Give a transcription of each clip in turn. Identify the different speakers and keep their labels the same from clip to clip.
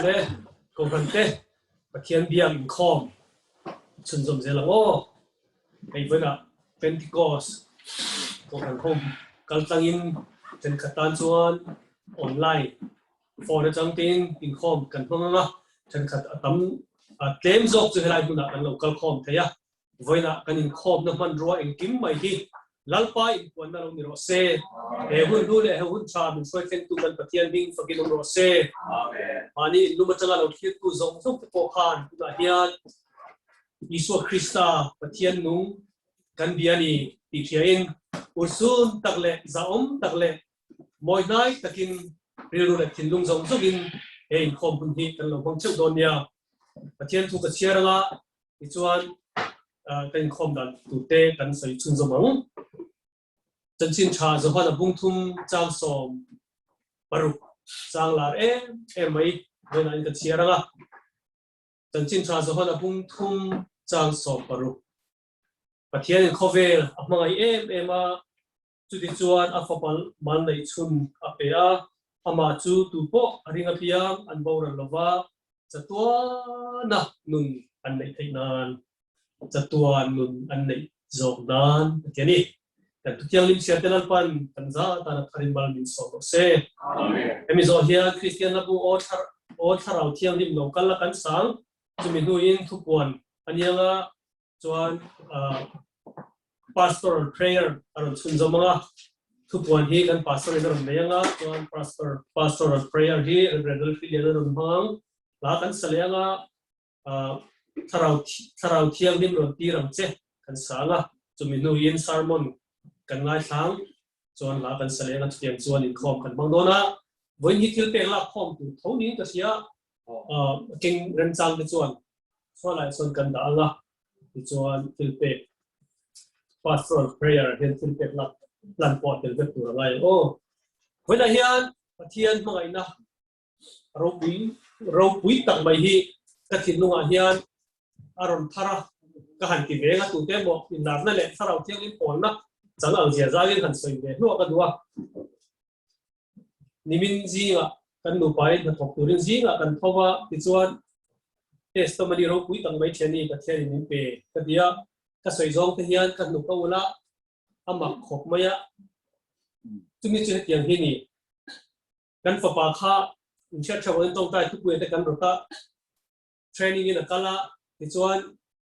Speaker 1: Le Kohhran te Pathian biak inkhawm chhunzawm zel ang aw. Hei vawiinah Pentecost Kohhran ho kal tlangin thenkhat tan chuan online phone atang tein inkhawm kan hmang ang a, thenkhat a tam a tlem zawk chu helai hmunah kan lo kal khawm thei a. Vawiinah kan inkhawmna hmanrua engkim mai hi Lalpa inpuanna lo ni rawh se. He hun hnu leh he hun tha min hruai thlengtu kan Pathian hming fakin awm rawh se. Mahni inlum atanga lo thlirtu zawng zawng te pawh khan tunah hian Isua Krista Pathian nung kan bia ni tih hriain urhsun tak leh zahawm tak leh mawi hnai takin rilru leh thinlung zawng zawngin he inkhawm hun hi kan lo hmang theuh dawn nia. Pathian thu ka chhiar anga Tichuan, ka inkhawm dan turte kan sawi chhunzawm ang. Chanchin tha Johana bungthum chang 60 chang lar em em mai vawiinah in ka chhiar ang a. Chanchin tha Johana bungthum chang 60. Pathianin khawvel a hmangaih em em a, chutichuan a fapa mal neih chhun a pe a, amah chu tu pawh a ring apiang an boral lo va, chatuana nun an neih theih nan, chatuan nun an neih zawk nan a ti a ni. Kan Thuthianghlim Siate Lalpan kan za atana tharin mal min sawm rawh se. Hemi zawh hian Kristian Labu Aw Thlarau Thianghlim lo kal a kan sang, chumi hnuin thupuan a nianga Chuan pastoral prayer a rawn chhunzawm ang a, thupuan hi kan pastor in a rawn nei ang a, chuan pastor pastoral prayer hi Reverend Lalfilian a rawn hmang ang, hla kan sa leh ang a, thlarau thlarau thianghlim rawn tir ang che kan sa ang a, chumi hnuin sermon kan ngaithlang chuan hla kan sa leh ang a, chutiang chuan inkhawm kan hmang dawn a, vawiin hi thil pek lak khawm tur tho niin ka hria, keng remchang te chuan Chhuanah chuan kan dah ang a, tichuan thil pek pastoral prayer hian thil pek lak plan pawh a tel vek tur a ngai ang aw. Vawiinah hian Pathian hmangaihna ropui ropui tak mai hi ka thinlungah hian a rawn thar a, ka han ti ve ang a, tute emaw inlarna leh thlarau thianghlim pawlna chang ang zia zangin han sawi ve hnuah ka duh a. Nimin zingah kan nupain hnathawk turin zingah kan tho a, tichuan testimony ropui tak mai thian ni Pathianin min pe ka ti a, ka sawi zawng te hian ka hnuk a ul a, a mak khawp mai a, chumi chu hetiang hi ni, kan fapa kha inhriat hreuh angin tawngtai thupui te kan rawt a, training in a kal a, tichuan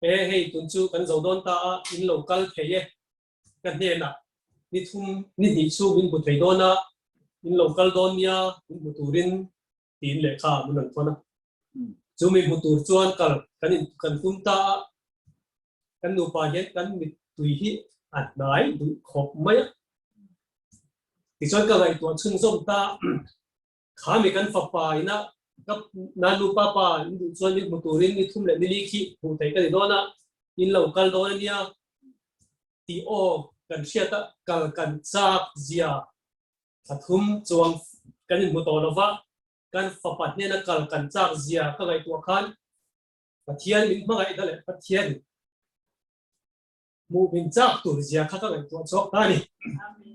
Speaker 1: e hei tun chu kan zo dawn ta a, in lo kal thei e Ka hnenah ni thum ni hnih chu min hmu thei dawn a, min lo kal dawn nia, min hmu turin tiin lehkha min rawn thawn a. Chu mi hmu tur chuan kal kan in kan tum ta a, kan nupa hian kan mittui hi a hnai duh khawp mai a. Tichuan ka ngaihtuah chhunzawm ta a, kha mi kan fapa ina ka na nupa pa in duh chuan min hmu turin ni thum leh ni li khi hmuh theih ka ni dawn a, in lo kal dawn a nia. Tih aw kan hriat a, kal kan chak zia thla thum chuang kan inhmu tawh lo va, kan fapa hnena kal kan chak zia ka ngaihtuah khan Pathian min hmangaihna leh Pathian hmuh min chak tur zia kha ka ngaihtuah chhuak ta a ni.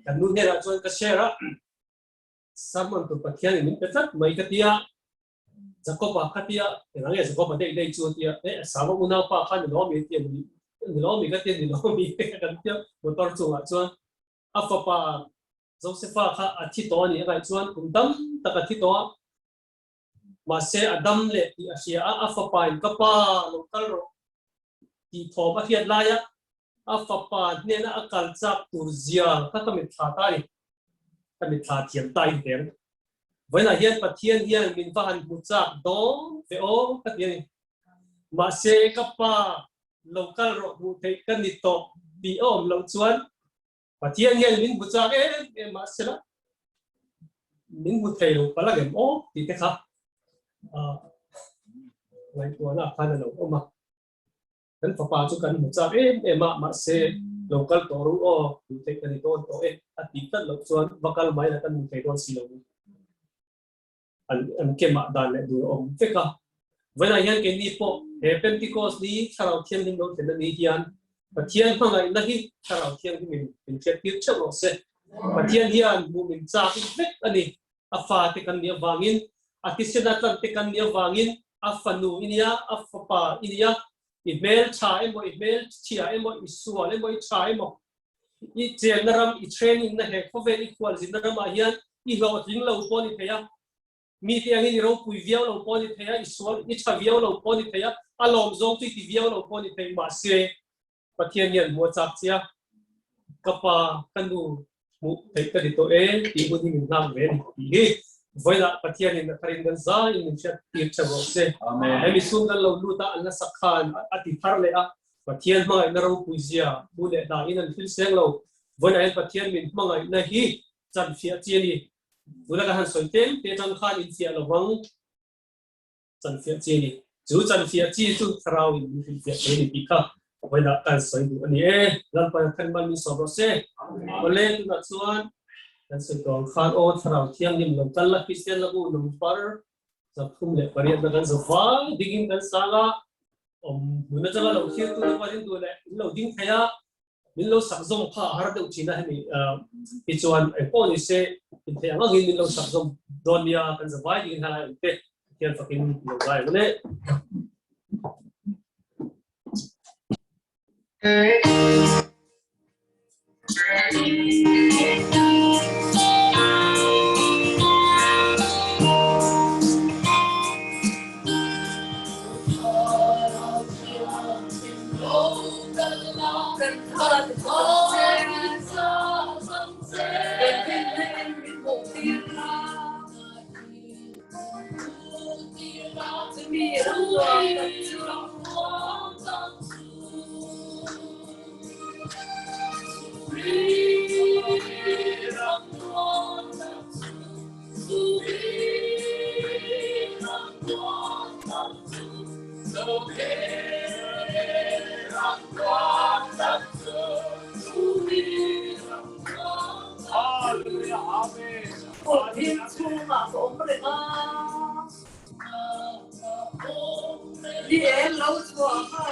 Speaker 1: Kan nu hnenah chuan ka share a, sermon tur Pathian in min pe tlat mai ka ti a, Jakob-a ka tia, engah nge Jakob-a daih daih chu a tia, eh Esau-a unaupa kha ni lo mi a tia, ni lo mi ka tia, ni lo mi kan tia motor chungah chuan a fapa Josefa kha a thi tawh a nih a ngaih chuan kum dam tak a thi tawh a, mahse a dam leh tih a hria a, a fapa in ka pa lo kal rawh tih thawm a hriat laia a fapa hnena a kal chak tur zia kha ka mitthla ta a ni, ka mitthla thiam ta in teng. Vawiinah hian Pathian hian min va han hmu chak dawn ve aw ka ti a ni. Mahse ka pa lo kal rawh hmuh theih ka ni tawh tih a awm loh chuan Pathian hian min hmu chak em em mahse la min hmu thei lo palh ang em aw tih te kha ngaihtuahna khan a lo awm a. Kan fapa chu kan hmu chak em em a, mahse lo kal tawh ru aw, hmuh theih ka ni dawn tawh e a tih tlat loh chuan va kal mai la kan hmu thei dawn si lo. An an kemah dan leh dur a awm vek a. Vawiinah hian keini pawh he Pentecost ni Thlarau Thianghlim lo thlen anih hian Pathian hmangaihna hi Thlarau Thianghlim in min hriattir theuh rawh se. Pathian hian hmuh min chak vek a ni. A fate kan nih avangin. A thisen a tlan te kan nih avangin a fanu i nia, a fapa i nia, i hmel tha emaw, i hmel chhia emaw, i sual emaw, i tha emaw, i chenna ram, i training na he khawvel i khualzinna ramah hian i hlawhtling lo pawh a ni thei a, mite angin i ropui viau lo pawh a ni thei a, i sual, i tha viau lo pawh a ni thei a, a lawm zawng chu i ti viau lo pawh a ni thei, mahse Pathian hian hmuh a chak che a, ka pa, ka nu hmuh theih ka ni tawh e tih hun hi min nghak ve a ni tih hi vawiinah Pathianin a tharin kan zaiin min hriat tir theuh rawh se. He mihring kan lo lut a, an la sak khan a ti thar leh a, Pathian hmangaihna ropui zia hu leh hlain an thil seng lo. Vawiinah hian Pathian min hmangaihna hi chanfiah chi a ni. Tuna kan han sawi tlem te atang khan infiah lo vang. Chanfiah chi a ni. Chu chanfiah chi chu thlarau in min hrilhfiah thei a ni tih kha vawiinah kan sawi duh a ni e. Lalpa in khan mal min sawm rawh se. Awle tunah chuan kan sawi tawh ang khan aw thlarau thianghlim lo kal la Kristian la u number 38 na kan za vai dingin kan sang a, awm hmun atanga lo thlir tu te pawh in duh leh in lo ding thei a, min lo sak zawm kha a har deuh thin a hemi hi chuan engpawh ni se intheih ang angin min lo sak zawm dawn nia kan za vai dingin helai awm te Pathian fakin lo zai ang le.
Speaker 2: Kawrthim chhungah ka awm reng a. Ni em lo chhuah a.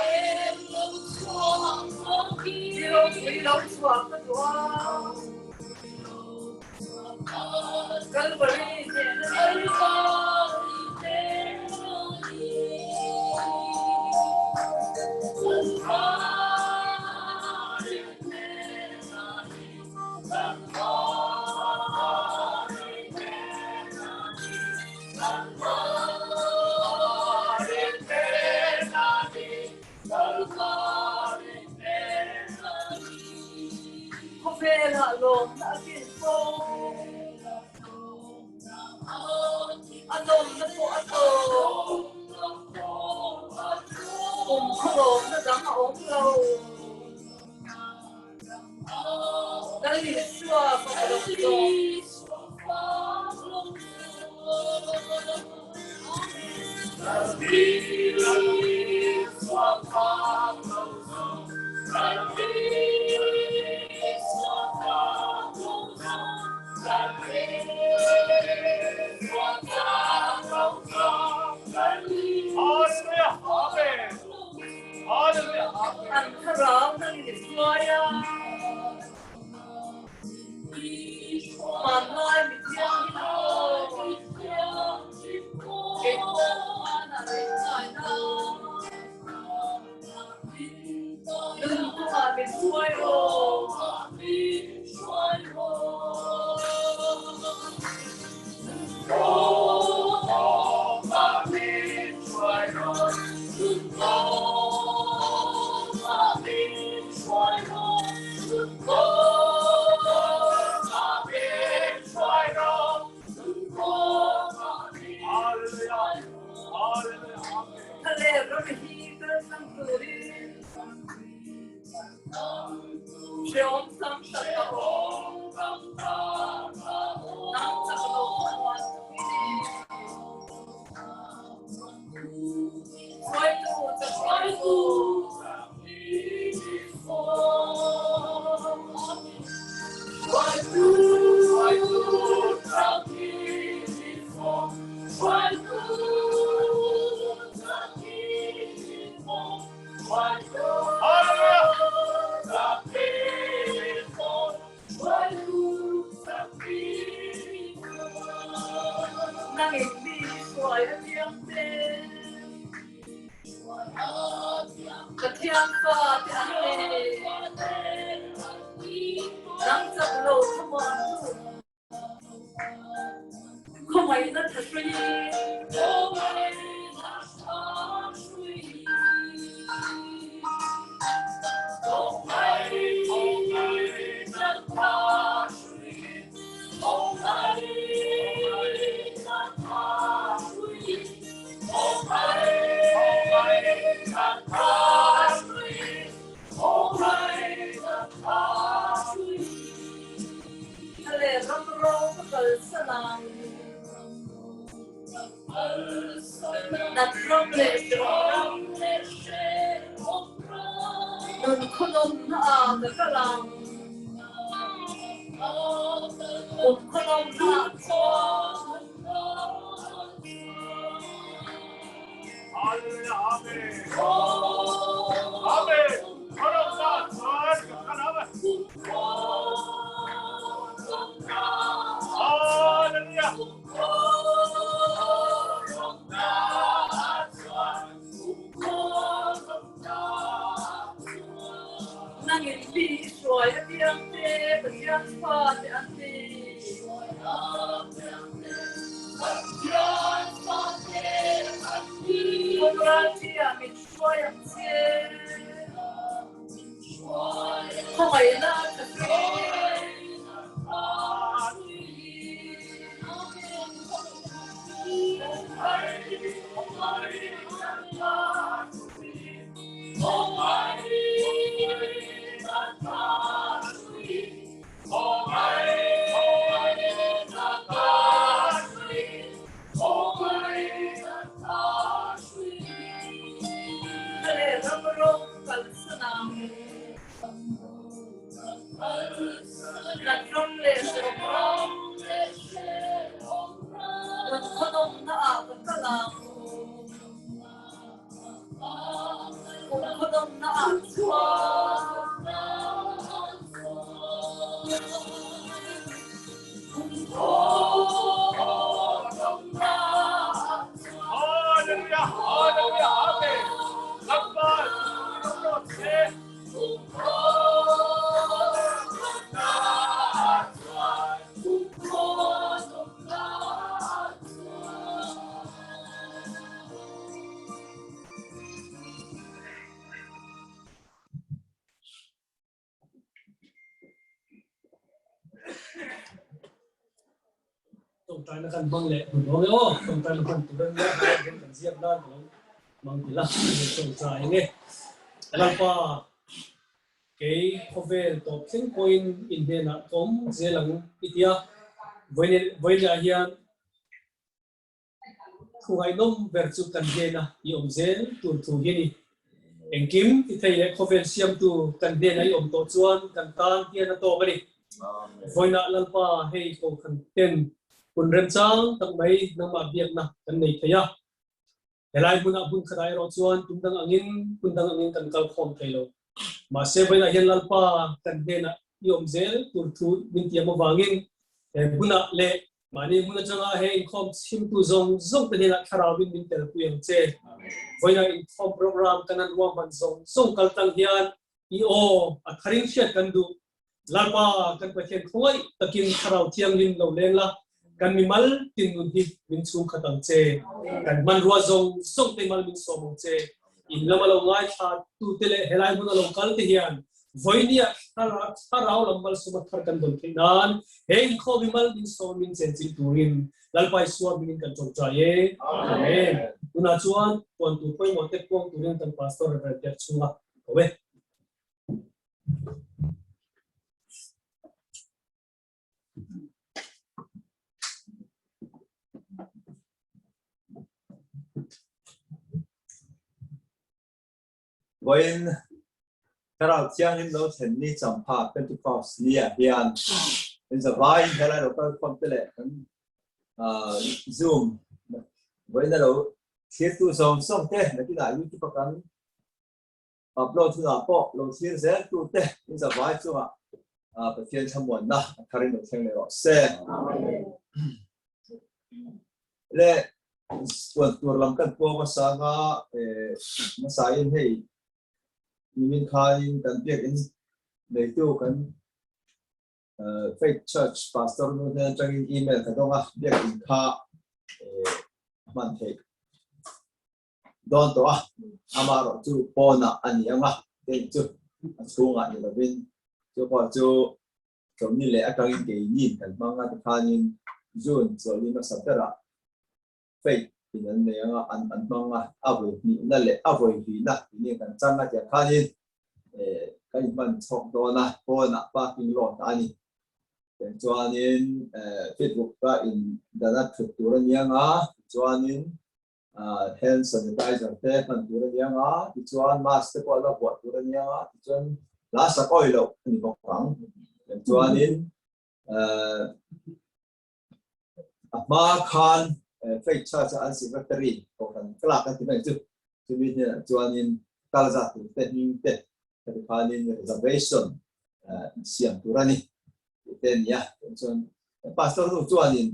Speaker 2: Ni ropui lo chhuah ka duh a. Kalvari hnehna ni. Khawvelah lawmna a ken fo. A nawmna pawh a tawp. Kum khaw lawmna dang a awm lo. Lal Isua fapa lo zawk. An thlarau nan in hruai a, hmanlai mi thianghlim ho, kei pawh hmanah leh ngaina, nun kawngah min hruai rawh. Thlalêr ram hi kal tlang turin Hreawm tam tak a awm. Nang chak lo chuan i ni. Hruaitu chak hruaitu. Nangin mi Pathian fate an ni. Nang chak lo thlamuan tu. Khawngaihna tha hrui. Thale ram ro ka kal sanang Nat ram le hrem ram Nun khuanom na ah ka kal ang Kum khuanom na ah chuan Nangin mi i hruai a piang te Pathian fate an ni. Kawngral-ṭi ah min hruai ang che. Khawngaihna a ṭha hle. Ka lehlam rawng kal sanang. Nat ram le hreawm ram. Nun khuanawmna ah ka kal ang. Kum khuanawmna ah chuan.
Speaker 1: Tawngtaina kan hmang leh hmun awm e aw. Tawngtaina hman tur an nia, haiah hian kan ziak nan ka lo hmang ti la, kan tawngtai ang e. Lalpa, kei khawvel tawp thleng pawhin in hnenah ka awm zel ang i ti a, vawiin hian Thu ngaihnawm ber chu kan hnena i awm zel tur thu hi a ni. Engkim ti thei leh khawvel siamtu kan hnena i awm tawh chuan kan tan hian a tawk a ni. Vawiinah Lalpa hei Kokhan ten hun remchang tak mai nangmah biakna kan nei thei a. Helai hmunah hmun khatah erawh chuan tum dang angin hmun dang angin kan kal khawm thei lo. Mahse vawiinah hian Lalpa kan hnenah i awm zel tur thu min tiam avangin he hmunah leh Mahni hmun atanga he inkhawm chhimtu zawng zawng te hnenah thlarauin min telpui ang che. Vawiinah inkhawm program kan han ruahman zawng zawng kal tang hian i aw a tharin hriat kan duh. Lalpa kan Pathian khawngaih takin Thlarau Thianghlim lo leng la, kan mimal tinnun hi min chhungkhat ang che. Kan hmanrua zawng zawng te mal min sawm ang che. In lama lo ngaithla tute leh helai hmuna lo kal te hian vawinia thlarau lam malsawm a thar kan dawn theih nan he inkhawm hi mal min sawm min chenchilh turin Lalpa Isua hmingin kan tawngtai e. Amen. Tunah chuan puan tur pawimawh te puang turin kan Pastor Reverend Biak chhunga ko e.
Speaker 3: Vawiin Thlarau Thianghlim lo thlen ni champha Pentecost ni ah hian in zavaiin helai lo kal khawm te leh kan Zoom vawiin a lo thlirtu zawng zawng te nakinah YouTube a kan Upload hunah pawh lo thlir zel tute in zavai chungah Pathian thlamuanna a tharin lo thleng leh rawh se. Le puan tur lam kan puang hmasa nga hmasa in hei Nimin khanin kan biakinn neitu kan Faith Church Pastor nu hnen atangin email ka dawng a, biakinn kha a hman theih dawn tawh a, amaherawh chu pawnah a ni ang a, tent chu a chhungah ni lovin chu pawh chu Chawlhni leh atangin keini kan hmang a tikhanin June chawlhni hmasa berah Faith in an nei ang a, an an hmang a, a vawi hnihna leh a vawi hlihna tih kan chang a tiang khanin kan inhman chhawk dawn a, pawnah parking lot a ni. Chuanin Facebook a in dana thut tur a ni ang a, tichuanin hand sanitizer te hman tur a ni ang a, tichuan mask te pawh la vuah tur a ni ang a, tichuan hla sak awih loh a ni bawk ang. Chuanin a hma khan Faith Church a an secretary kohhran clerk a ti mai chu, chumi hnenah chuanin kal zat tur te hming te heti khanin reservation siam tur a ni tih te a ni a. Chuan pastor nu chuanin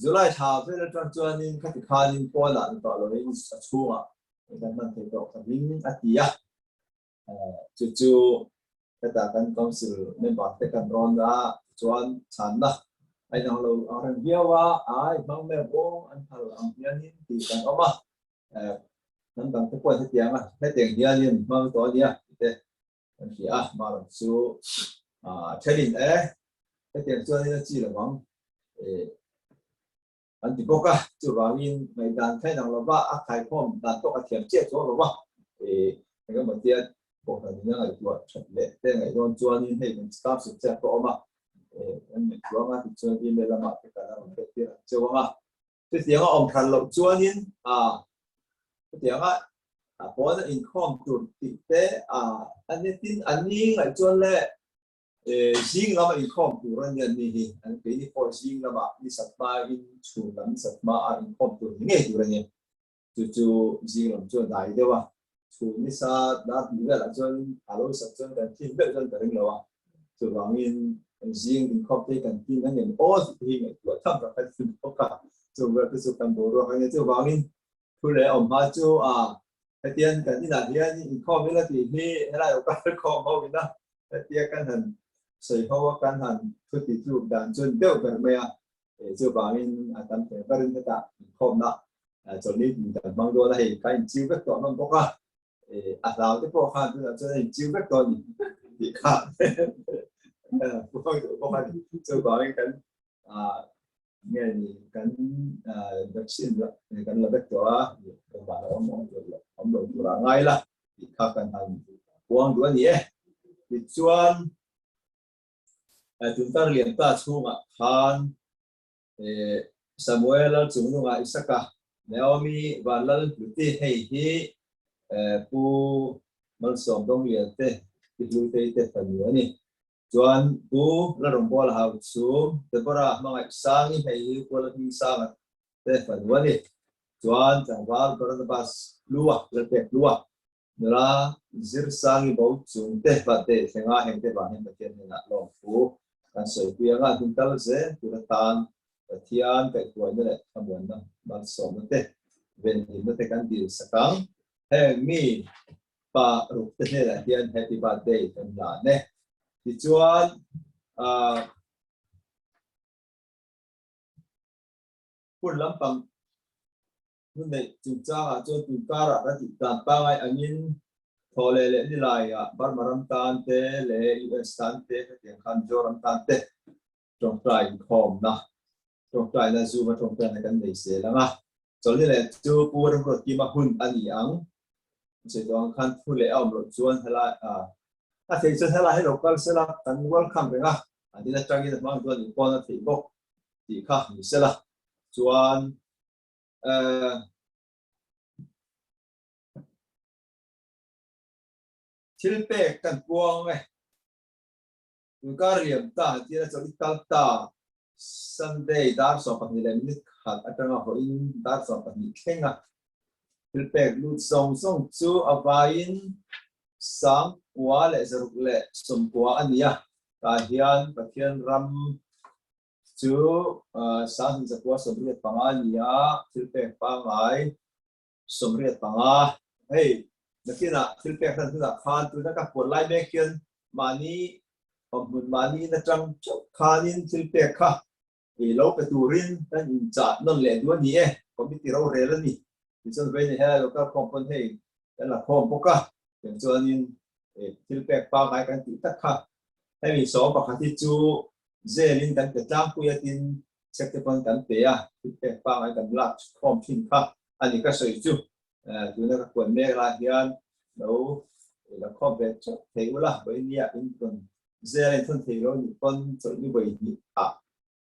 Speaker 3: July thla vel atang chuanin khati khanin pawnah ni tawh loin a chhungah kan hman thei tawh ka ring a ti a. Chu chu heta kan council member te kan rawn a, tichuan chhanna a inang lo ang reng viau a, ai hmang mek vawng an phal ang hianin tih kan awm a, hnam dang te pawhin hetiang a, hetiang hianin hmang tawh a nia tih te kan hria a, mahrawn chu thenin e hetiang chuanin a chi lo ang. An ti bawk a, chuvangin ngaihdan kha inang lova a khaikhawm dan tawk a thiam chiah chuang lova, eng emaw tia kohhran in a ngaihtuah that leh te ngaihdawn chuanin hei kan staff suk chiah pawh a awm a, kan ngaihtuah anga tichuan email lamah te kan a rawn pek tir ang cheu ang a, chutianga awm hran loh chuanin chutianga pawn a inkhawm tur tih te a nitin an ni ngaih chuan leh Zing lama inkhawm tur a nia ni hi, an keini pawh zing lama ni sat hmain chhun lam ni sat hmaa inkhawm tur ni ngei tur a ni. Chu chu zing lam chu a dai deuh a, chhun ni sa dar hnih velah chuan a lo sat chuan kan thin ber chuan ka ring lo a, chuvangin zing inkhawm te hi kan tin a ngem aw tih te hi ngaihtuah tham tak a ni bawk a, chung vel te chu kan boruak a nia. Chuvangin thu leh awm hma chu a hetian kan inah hian inkhawm ila tih hi helai lo kal khawm ho ina hetia kan han sawi ho a kan han thu ti tluk dan chuan deuh ber mai a chuvangin a tam thei berin hetah inkhawmna chawlhni tin kan hmang dawn a hei ka inchiu vek tawh nawm bawk a a hlau te pawh khan tunah chuan a inchiu vek tawh a ni tih kha bawk a ni chuvangin kan Nge ni kan vaccine la kan la vek tawh a, engmah la awm awm tur lo awm lo tur a ngai la tih kha kan han puang duh a ni e. Tichuan Tuntar Lianta chhungah khan Samuel Chungnunga Isaka Naomi Vanlal Hluti hei hi Pu Malsawm Dawnglian te Pi Hlutei te fanu a ni. Chuan Pu Lalrawngbawla hau chu Deborah hmangaih Sangi hei hi Kuala hming Sanga te fanu a ni. Chuan tlangval Barnabas Hlua, Lalpek Hlua, nula Zir Sangi bo chung te vate thlenga heng te vang hian Pathian hnenah lawmthu kan sawipui anga hun kal zel tur atan Pathian kaihhruaina leh thlamuanna malsawmna te venhimna te kan dil sak ang. Heng mi pa ruk te hnenah hian Happy Birthday kan hlan e. Tichuan, ah, hun lampang hun neih chungchangah chuan tunkarah kan tih dan pangai angin thaw leh leh nilaiah Burma ram tan te leh US tan te hetiang khan Mizoram tan te tawngtai inkhawmna, tawngtaina Zoom a tawngtaina kan nei zel ang a. Chawlhni leh chu Pu Remruatkima hun a ni ang. Sawi tawh ang khan thu leh a awm loh chuan helai a theih chuan helai hi lo kal sela kan welcome reng a, an in atangin a hmang chuan inpawn a theih bawk tih kha ni sela chuan thil pek kan puang e. Tunkar liam ta tira chawlh i kal ta Sunday dar 12 leh minute khat atanga hawiin dar 12 thleng a thil pek lut zawng zawng chu a vaiin 6,690 a ni a, tah hian Pathian ram chu 2,985 a ni a, thil pek pangngai 85 hei. Nakinah thil pek hlan hunah khan tuna ka puan lai mek hian mahni awmhmun mahni in atang theuh khanin thil pek kha i lo pe turin kan inchah nawn leh duh a ni e, committee rorel a ni. Tichuan vawiin helai local khawm pawn hei kan la khawm bawk a, tiang chuanin thil pek pangngai kan tih tak kha hemi sawm pakhat hi chu zelin kan pe tlangpui a tin check te pawn kan pe a, thil pek pangngai kan lak khawm thin kha a ni ka sawi chu. Tuna ka kuan mek lai hian lo la khawm ve theuh thei ula, vawinia in rawn zel in thawn thei lo nih pawn chawlhni vawi hnih ah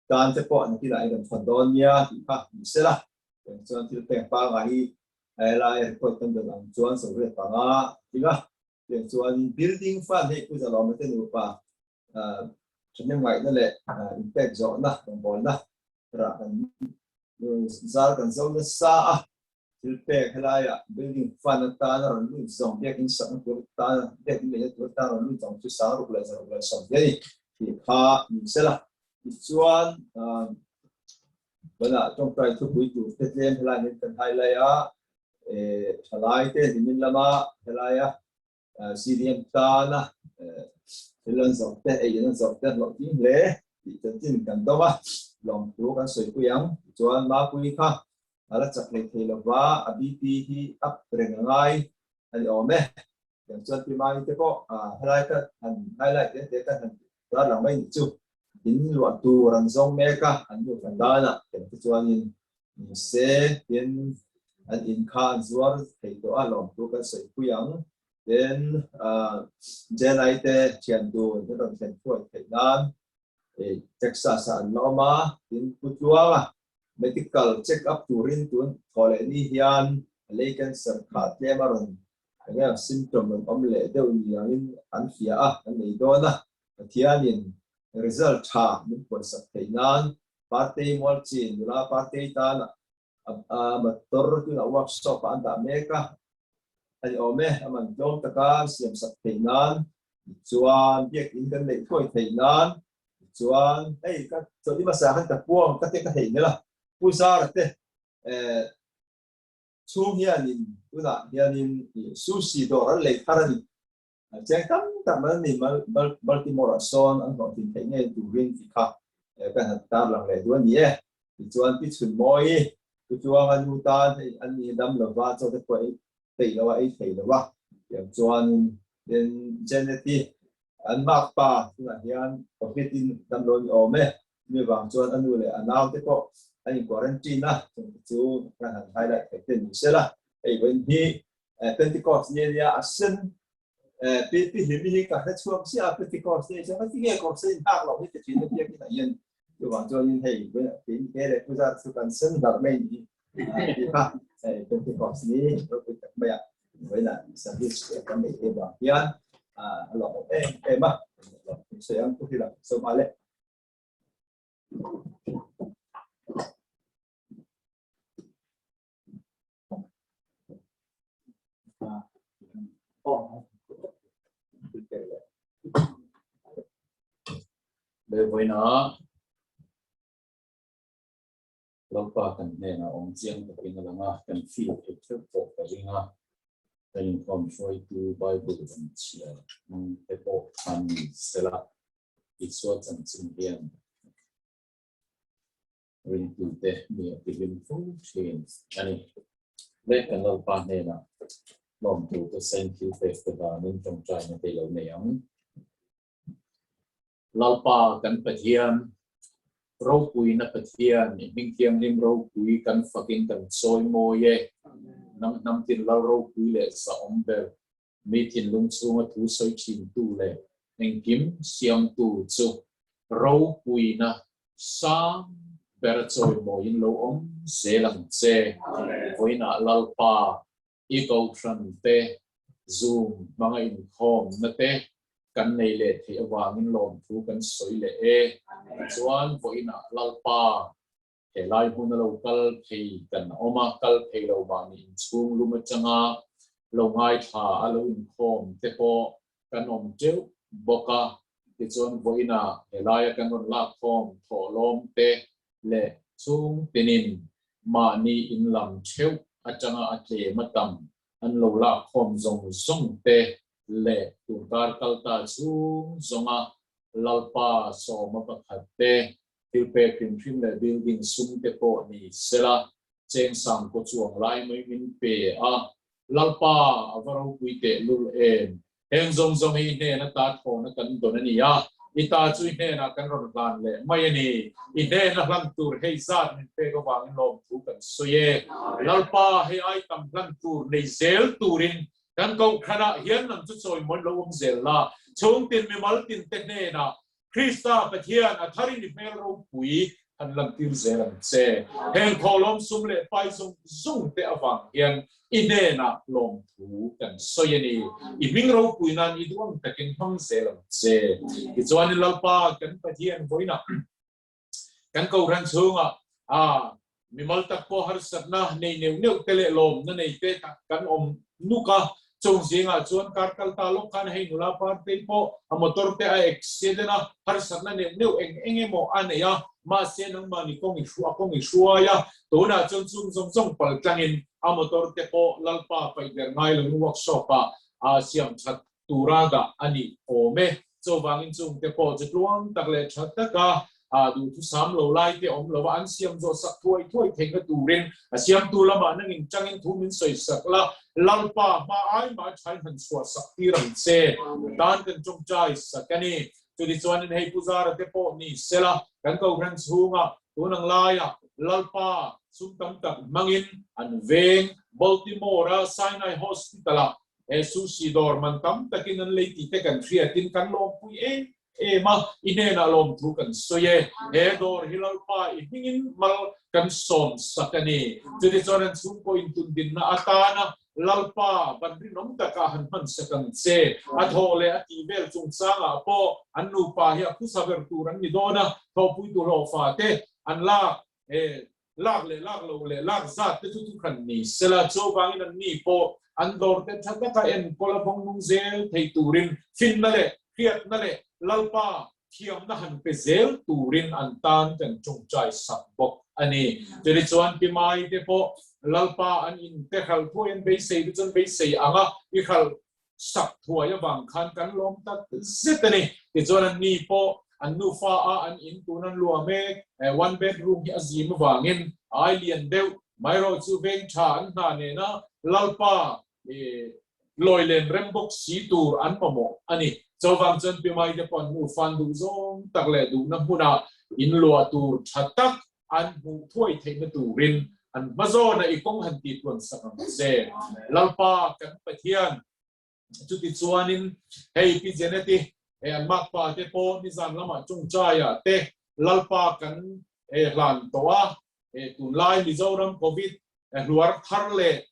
Speaker 3: tan te pawh nakinah in rawn thawn dawn nia tih kha ni sela. Tiang chuan thil pek pangngai hi helai record kan dawn ang chuan 75 a tling a. Tiang chuan building fund hei Pu Zalawma te nupa thahnem ngaihna leh inpek zawhna rawngbawlna rah kan zal kan zo nasa a. Thil pek helaia building fund atana rawn lut zawng, biakinn sakna tur atana, biakinn neihna tur atana rawn lut zawng chu 6620 a ni tih kha ni sela. Tichuan, banah tawngtai thupui tur te tlem helai hian kan highlight a, thalai te nimin lama helaia CDM tana thil an zawrh te, ei an zawrh te an hlawhtling hle tih chanchin kan dawng a, lawmthu kan sawipui ang. Tichuan Mapui kha a la chak hlei thei lova, a BP hi up reng a ngai a ni awm e. Tiang chuan Pi Mani te pawh helai ka han highlight te te ka han tar lang mai nih chu. In luah tur an zawng mek a, an nu kan danah tiang te chuanin Se tin an in kha an zuar thei tawh a, lawmthu kan sawipui ang. Tin, Jenai te thian dun an rawn thlen thuai theih nan Texas ah an la awm a, tin Pu Tluanga medical check up turin tun thaw leh ni hian a lei cancer kha tlem a rawn eng eng symptom rawn awm leh deuh ni angin an hria a, an nei dawn a. Pathianin result tha min puansak theih nan Partei Mualchin nula Partei tan a motor tunah workshop ah an dah mek a, a ni awm e, a man tlawm taka an siam sak theih nan, tichuan biakinn kan neih thuai theih nan, tichuan hei ka chawlh hmasa khan ka puang ka te ka hei hmel a, Pu Zara te chhung hianin tunah hianin sushi dawr an lei thar a ni. Chiang tam tak mai an ni Baltimore ah sawn an hlawhtlin theih ngei turin tih kha kan han tar lang leh duh a ni e. Tichuan Pi Chhunmawi Pu Tluanga nu tan hei an ni dam lova chaw te pawh ei peih lo a ei thei lo a tiang chuanin then Janet-i an makpa tunah hian Covid in dam lo ni awm e. Chumi vang chuan a nu leh a nau te pawh an in quarantine a chung te chu kan han highlight theih te ni sela hei vawiin hi Pentecost ni ania a sen pi pi hlimi hi ka hre chhuak chiah a Pentecost ni chuan heti nge kawr sen in hak loh hi ti thin a biakin ah hian chuvang chuanin hei tin he leh puja chu kan sen hlar mai ni ti kha hei Pentecost ni ropui tak mai a vawiinah service kan neih te vang hian a lawmawm em em a sawi ang pu hi lang sawm ale.
Speaker 4: Le vawiina Lalpa kan hnenah awm chiang takin a lang a, kan feel theih theuh pawh ka ring a, kan inkhawm hruaitu Bible kan chhiar hmang te pawh khan ni sela, Isua chanchin hian ringtute mi a tihlim fo thin a ni. Leh kan Lalpa hnenah lawmtute sain thil pek te danin tawngtaina te lo nei ang. Lalpa kan Pathian, ropuina Pathian, i hming thianghlim ropui kan fakin kan chawi mawi e. Nang hnam tin lal ropui leh zahawm ber, mi thinlung chhunga thu sawi thintu leh engkim siamtu chu ropuina sang ber chawimawiin lo awm zel ang che. Vawiinah Lalpa i kohhran te Zoom hmanga inkhawmna te kan nei leh theih avangin lawmthu kan sawi leh e. Tichuan vawiinah Lalpa He lai hmuna lo kal phei kan awm a, kal phei lo mahni inchhung lum atanga lo ngaithla a lo inkhawm te pawh kan awm teuh bawk a. Tichuan vawiinah he laia kan rawn lakkhawm thawhlawm te leh chhung tinin mahni in lam theuh atanga a tlem a tam. an lo lak khawm zawng zawng te leh tunkar kal ta chhung zawnga Lalpa sawma pakhat te thil pek hrim hrim leh building sum te pawh ni sela cheng sang kaw chuang lai mai min pe a, Lalpa a va ropui teh lul em! Heng zawng zawng hi i hnen ata thlawna kan dawn a ni a, i ta chu i hnenah kan rawn hlan leh mai a ni. I hnena hlan tur hei zat min pek avangin lawmthu kan sawi e. Lalpa, hei ai tam hlan tur nei zel turin kan kohhranah hian nang chu chawimawi lo awm zel la. Chhungtin mimal tinte hnenah Krista Pathian a tharin i hmel ropui han lantir zel ang che. Heng thawhlawm sum leh pai zawng zawng te avang hian i hnenah lawmthu kan sawi a ni. I hming ropui nan i duang takin hmang zel ang che. Tichuan i Lalpa kan Pathian vawiinah kan kohhran chhungah a mimal tak pawh harsatna nei neuh neuh te leh lawmna nei te kan awm nuk a, chung zingah chuan kar kal ta lawk khan hei nula partei pawh a motor te a accident a, harsatna neuh neuh eng eng emaw a nei a, mahse nangmahni kawng i a kawng i hruai a, tunah chuan chung zawng zawng pal tlangin a motor te pawh Lalpa paih ber ngai lo workshop ah a siam that tura dah a nih awm e. Chuvangin chungte pawh chu tluang tak leh tha taka duhthusam lo lai te awm lo a, an siam zawh sak thuai thuai theihna turin a siamtu lamah nangin tangin thu min sawi sak la, Lalpa hma ai mah thain han chhuah sak tir ang che. Tan kan tawngtai sak a ni. Chutichuanin hei Pu Zara te pawh ni sela, kan kohhran chhunga tun ang laia Lalpa sum tam tak hmangin an veng Baltimore-a Sinai Hospital-ah He sushi dawr man tam takin an lei tih te kan hriatin kan lawmpui em em a, i hnenah lawmthu kan sawi e. He dawr hi Lalpa i hmingin mal kan sawm sak a ni. Chutichuan an chhungkaw intundinna atana Lalpa ban rinawm takah han hman sak ang che. A thawh leh a tih vel chungchangah pawh an nupa hi a phusa ber tur an ni dawn a, thawhpuitu hlawhfa te an lak e lak leh lak loh leh lak zat te chu thukhan ni sela, chuvangin an ni pawh an dawr te tha taka enkawl a vawng nung zel thei turin finna leh hriatna leh Lalpa thiamna han pe zel turin an tan kan tawngtai sak bawk a ni. Chutichuan Pi Mai te pawh Lalpa an inte hralh thuai an beisei te chuan beisei ang a, i hralh sak thuai avang khan kan lawm tak zet a ni. Tichuan an ni pawh an nufa a an in tun an luah mek, one bedroom hi a zim avangin ai lian deuh mai erawh chu veng tha an hna nena Lalpa lawi len rem bawk si tur an mamawh a ni. Chuvang chuan Pi Maite pawh an nufa an duh zawng tak leh duhna hmunah in luah tur tha tak an hmuh thuai theihna turin an hma zawna i kawng han tih tuan sak ang che. Lalpa kan Pathian, chuti chuanin hei Pi Jeneti, hei an makpa te pawh nizan lamah tawngtaiah te Lalpa kan hlan tawh a, tunlai Mizoram Covid hluar thar leh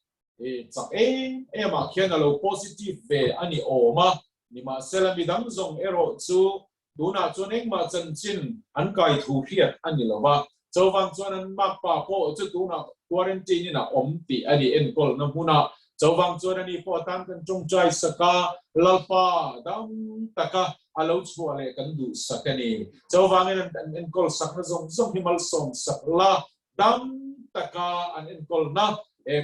Speaker 4: chak em em ah khian a lo positive ve a ni awm a, nimahsela midang zawng erawh chu Tunah chuan engmah chanchin an kai thu hriat a ni lo va, chuvang chuan an makpa pawh chu tunah quarantine in a awm tih a ni enkawlna hmunah. Chuvang chuan ani pawh atan kan tawngtai sak a, Lalpa dam taka a lo chhuah leh kan duh sak a ni. Chuvangin an enkawl sakna zawng zawng hi malsawm sak la, Dam taka an enkawlna,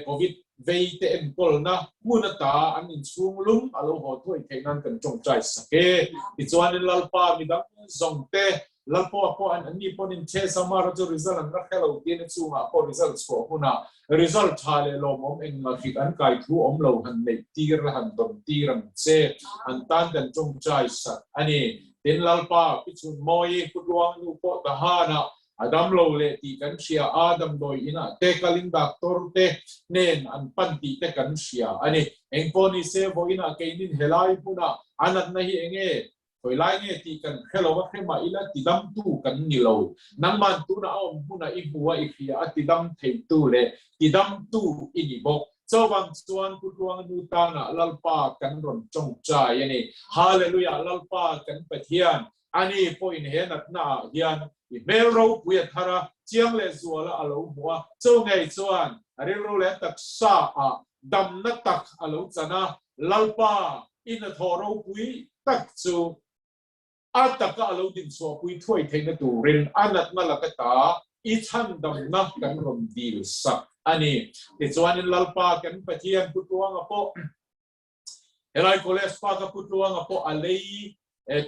Speaker 4: Covid vei te enkawlna hmun ata an inchhung lum a lo haw thuai theih nan kan tawngtai sak e. Tichuanin Lalpa midang zawng te, Lalpa pawh an anni pawn in test a, mara chu result an la hre lo tiin a chungah pawh result chhuah hunah result tha leh lawmawm engmah hrik an kai thu awm lo han neih tir la han dawn tir ang che. An tan kan tawngtai sak a ni. Tin Lalpa, Pichhun Mawi, Kutluang nu pawh Tahanah A dam lo leh tih kan hria a, damdawi inah te kalin doctor te nen an pan tih te kan hria a ni. Engpawh ni se vawiinah keinin helai hmunah a natna hi enge, khawi lai nge tih kan hre lo a, hre mah ila tidamtu kan ni lo. Nangman tunah a awm hmunah i hmu a, i hria a, tidam theitu leh tidamtu i ni bawk. Chuvang chuan Pu Tluanga nu tanah Lalpa kan rawn tawngtai a ni. Hallelujah! Lalpa kan Pathian Ani pawhin he natna ah hian i hmel ropui a thar a, chiang leh zuala a lo hmu a, chu ngei chuan a rilru leh taksa ah damna tak a lo chan a, Lalpa i hnathawh ropui tak chu a taka a lo dinchhuahpui thuai theihna turin a natna laka ta. I chhandamna kan rawn dil sak a ni. Tichuanin Lalpa kan Pathian Pu Tluanga pawh helai College Park-a Pu Tluanga pawh a lei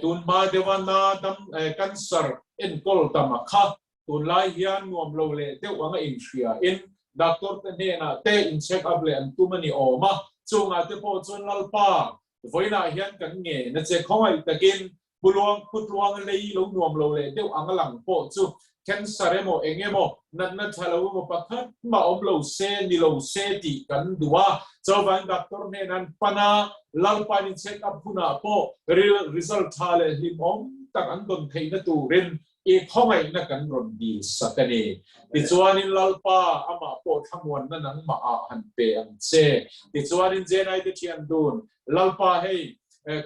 Speaker 4: tun hma deuha na dam cancer enkawl dam a kha. Tunlai hian nuam lo leh deuh anga inhria in doctor te hnenah te in check up leh an tum a ni awm a, chungah te pawh chuan Lalpa vawiinah hian kan nge na che khawngaih takin Pu Luang, Pu Tluang lei lo nuam lo leh deuh anga lang pawh chu cancer emaw eng emaw natna tha lo emaw pakhat mah awm lo se ni lo se tih kan duh a, chuvangin doctor hnen an pan a, Lalpain in check up hunah pawh ril result tha leh hlimawm tak an dawn theihna turin i khawngaihna kan rawn dil sak a ni. Tichuanin Lalpa amah pawh thlamuanna nangmah ah han pe ang che. Tichuanin Jenai te thian dun, Lalpa hei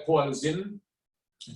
Speaker 4: khualzin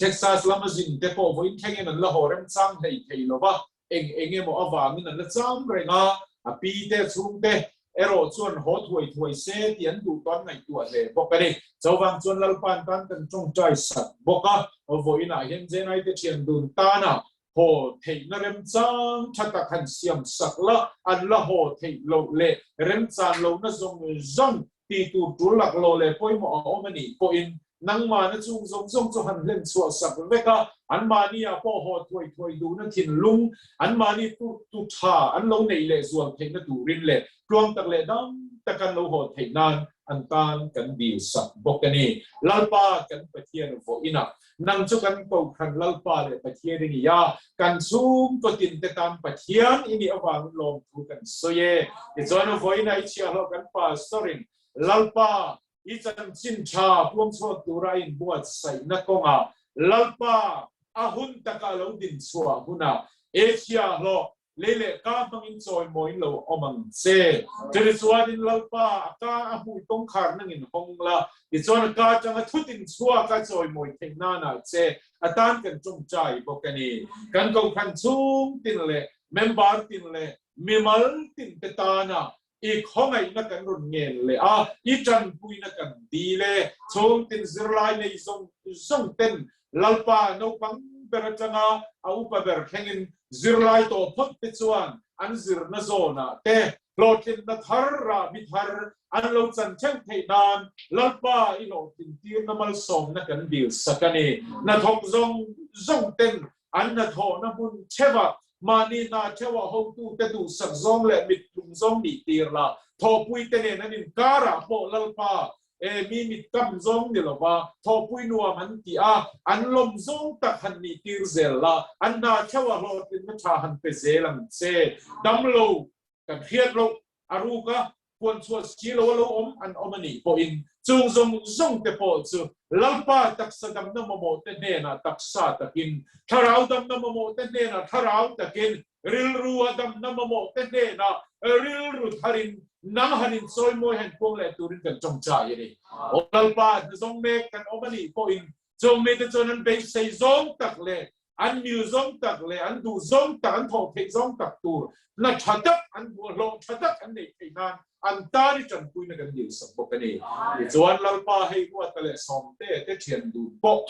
Speaker 4: Texas lama zin te pawh vawiin thlengin an la haw remchang hlei thei lo va, eng eng emaw avangin an la cham reng a, a pi te chhungte erawh chuan haw thuai thuai se tih an duh tawh an ngaihtuah hle bawk a ni. Chuvang chuan Lalpa'n tan kan tawngtai sak bawk a, vawiinah hian Jenai te thian dun tana haw theihna remchang tha tak han siam sak la, an la haw theih loh leh remchan lohna zawng zawng tih tur tul laklawh leh pawimawh a awm a nih pawhin nangmahna chung zawng zawng chu han hlen chhuah sak vek a, anmahniah pawh haw thuai thuai duhna thinlung, anmahni tu tha an lo neih leh zual theihna turin leh tluang tak leh dam tak an lo haw theih nan an tan kan dil sak bawk a ni. Lalpa kan Pathian vawiinah Nang chu kan Kohhran Lalpa leh Pathian i ni a, kan chhungkaw tinte tan Pathian i nih avangin lawmthu kan sawi e. Tichuan vawiin a i chhiahhlawh kan Pastor-in Lalpa i chanchin tha puangchhuak tura a inbuatsaihna kawngah Lalpa a hun taka a lo dinchhuah hunah e chhiahhlawh Lei leh ka hmangin chawimawiin lo awm ang che. Chutichuanin Lalpa, a ka a hmui kawngkhar nangin hawng la, tichuan a ka atanga thutin chhuak a chawimawi theih nanah che a tan kan tawngtai bawk a ni. Kan kohhran chhung tin leh member tin leh mimal tin te tana i khawngaihna kan rawn ngen leh a, i tanpuina kan dil e. Chhung tin zirlai nei zawng zawng ten Lalpa naupang ber atanga a upa ber thlengin zirlai tawh phawt te chuan an zirna zawnah te hlawhtlinna thar rahbi thar an lo chan theuh theih nan Lalpa i hlawhtlin tirna malsawmna kan dil sak a ni. Hnathawk zawng zawng ten an hnathawhna hmun theuhah mahni hna theuhah hotute duhsak zawng leh mittlung zawng nih tir la, thawhpuite nen an inkarah pawh Lalpa E mi mit kam zawng ni lova thawhpui nuam an ti a, an lawm zawng tak han nih tir zel la, an hna theuh a hlawhtlinna tha han pe zel ang che. Damlo kan hriat loh a ruk a, puan chhuah si lo a lo awm an awm a nih pawhin chung zawng zawng te pawh chu Lalpa taksa damna mamawh te hnenah taksa takin, thlarau damna mamawh te hnenah thlarau takin, Rilru a damna mamawh te hnenah rilru tharin nang han inchawimawi han puang leh turin kan tawngtai a ni. Aw Lalpa, hnazawng mek kan awm a nih pawhin chung mite chuan an beisei zawng tak leh an mil zawng tak leh an duh zawng tak, an thawh theih zawng tak tur hna tha tak, an buahlawh tha tak an neih theih nan an tan i tanpuina kan dilsak bawk a ni. Tichuan Lalpa hei Ruata leh Sawmte te thian dun pawh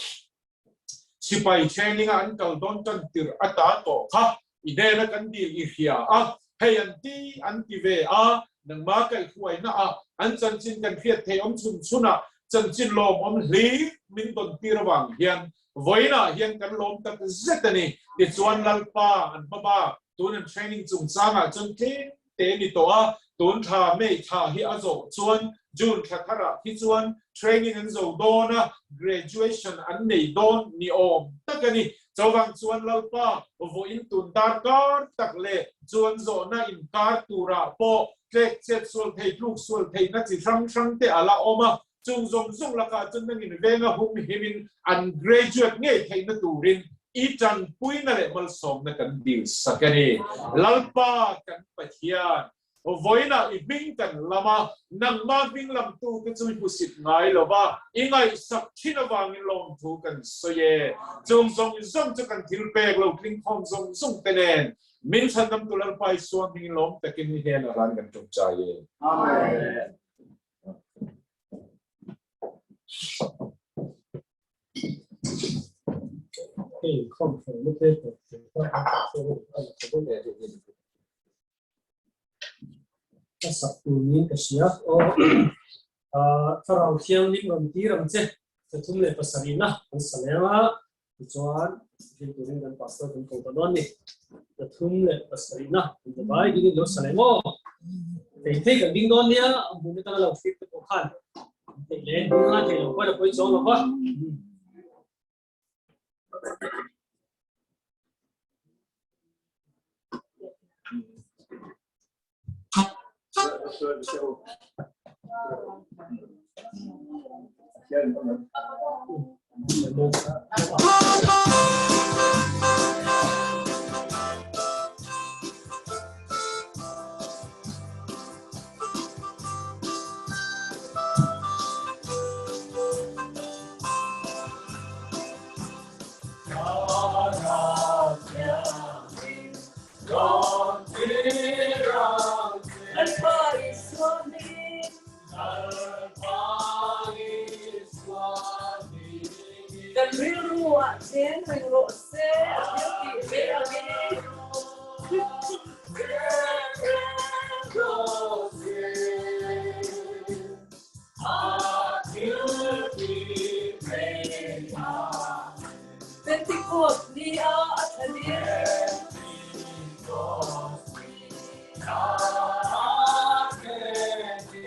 Speaker 4: Sipai training a an kal dawn tan tirh a ta tawh kha i hnena kan dil i hria a, hei an ti an ti ve a, nangma kaihhruaina ah an chanchin kan hriat thei awm chhun chhun ah chanchin lawmawm hlir min dawn tir avang hian vawiinah hian kan lawm tak zet a ni. Tichuan Lalpa an hma bak tun an training chungchangah chuan tlem te ni tawh a, tun thla May thla hi a zawh chuan June thla tharah khi chuan training an zo dawn a, graduation an nei dawn ni awm tak a ni. Chuvang chuan Lalpa vawiin tun darkar tak leh chuan zawhna inkar turah pawh tlek chet sual thei tluk sual theihna chi hrang hrang te a la awm a, chung zawng zawng lakah chuan nangin venga hum himin an graduate ngei theihna turin i tanpuina leh malsawmna kan dil sak a ni. Lalpa kan Pathian, vawiinah i hming kan lam a, nangma hming lamtute chu i hmusit ngai lo va, i ngaihsak thin avangin lawmthu kan sawi e. Chung zawng zawng chu kan thil pek lo tlingkhawm zawng zawng te nen min chhandamtu Lalpa Isua hmingin lawm takin i hnenah ran kan tawngtai e.
Speaker 3: Amen.
Speaker 1: Hei khawm hruai na te Ka sak tur niin ka hria. Aw, Thlarau Thianghlim rawn tir ang che, 37 na kan sa leng a, tichuan thil turin kan pastor kan ko ta dawn ni. 37 na kan ta bai dingin lo sa leng aw. Thei thei kan ding dawn nia, a hmun atanga lo thlir te pawh khan theih leh ding a thei lo pawh a pawi chuang lo va.
Speaker 2: Kan rilru ah cheng reng rawh se a thil tih ve angin. Pentecost ni ah a thlan in.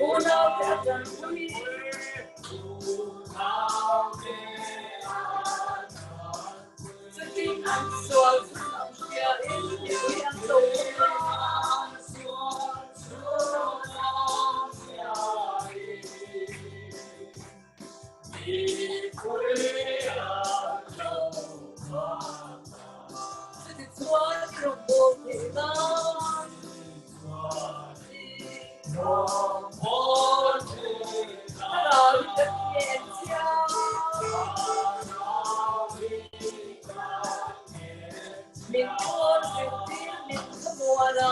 Speaker 2: Unau te a ṭanpui. Cutin an sual chun an hria in mipui an lo bawk a. Chutichuan i rawngbâwl theih nân. Thlarau hi kan ngen chiang. Min kawl zirtir min thlamuan a.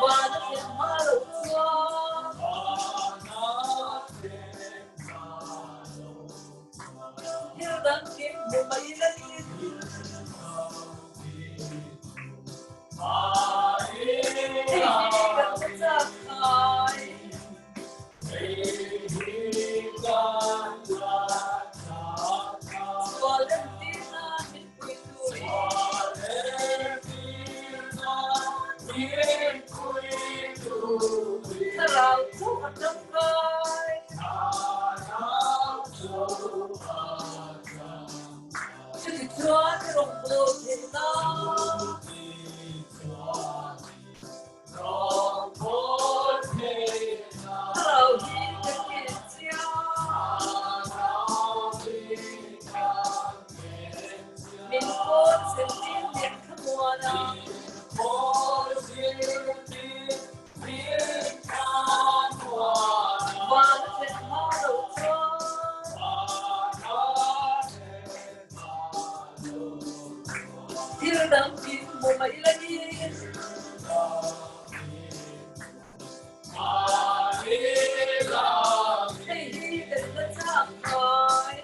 Speaker 2: Van a thlen hma loh chuan. Thil dang kim hmu mai lain. Hei hi kan la chak ngai. Sual entir nan min pui turin. Thlarau chu a tangkai. Chutichuan i rawngbâwl theih nan. Thlarau hi kan ngen chiang. Min kawl zirtir leh thlamuan a. Van a thlen hma loh chuan. Thil dang tin hmu mai lain. Hei hi kan la chak ngai.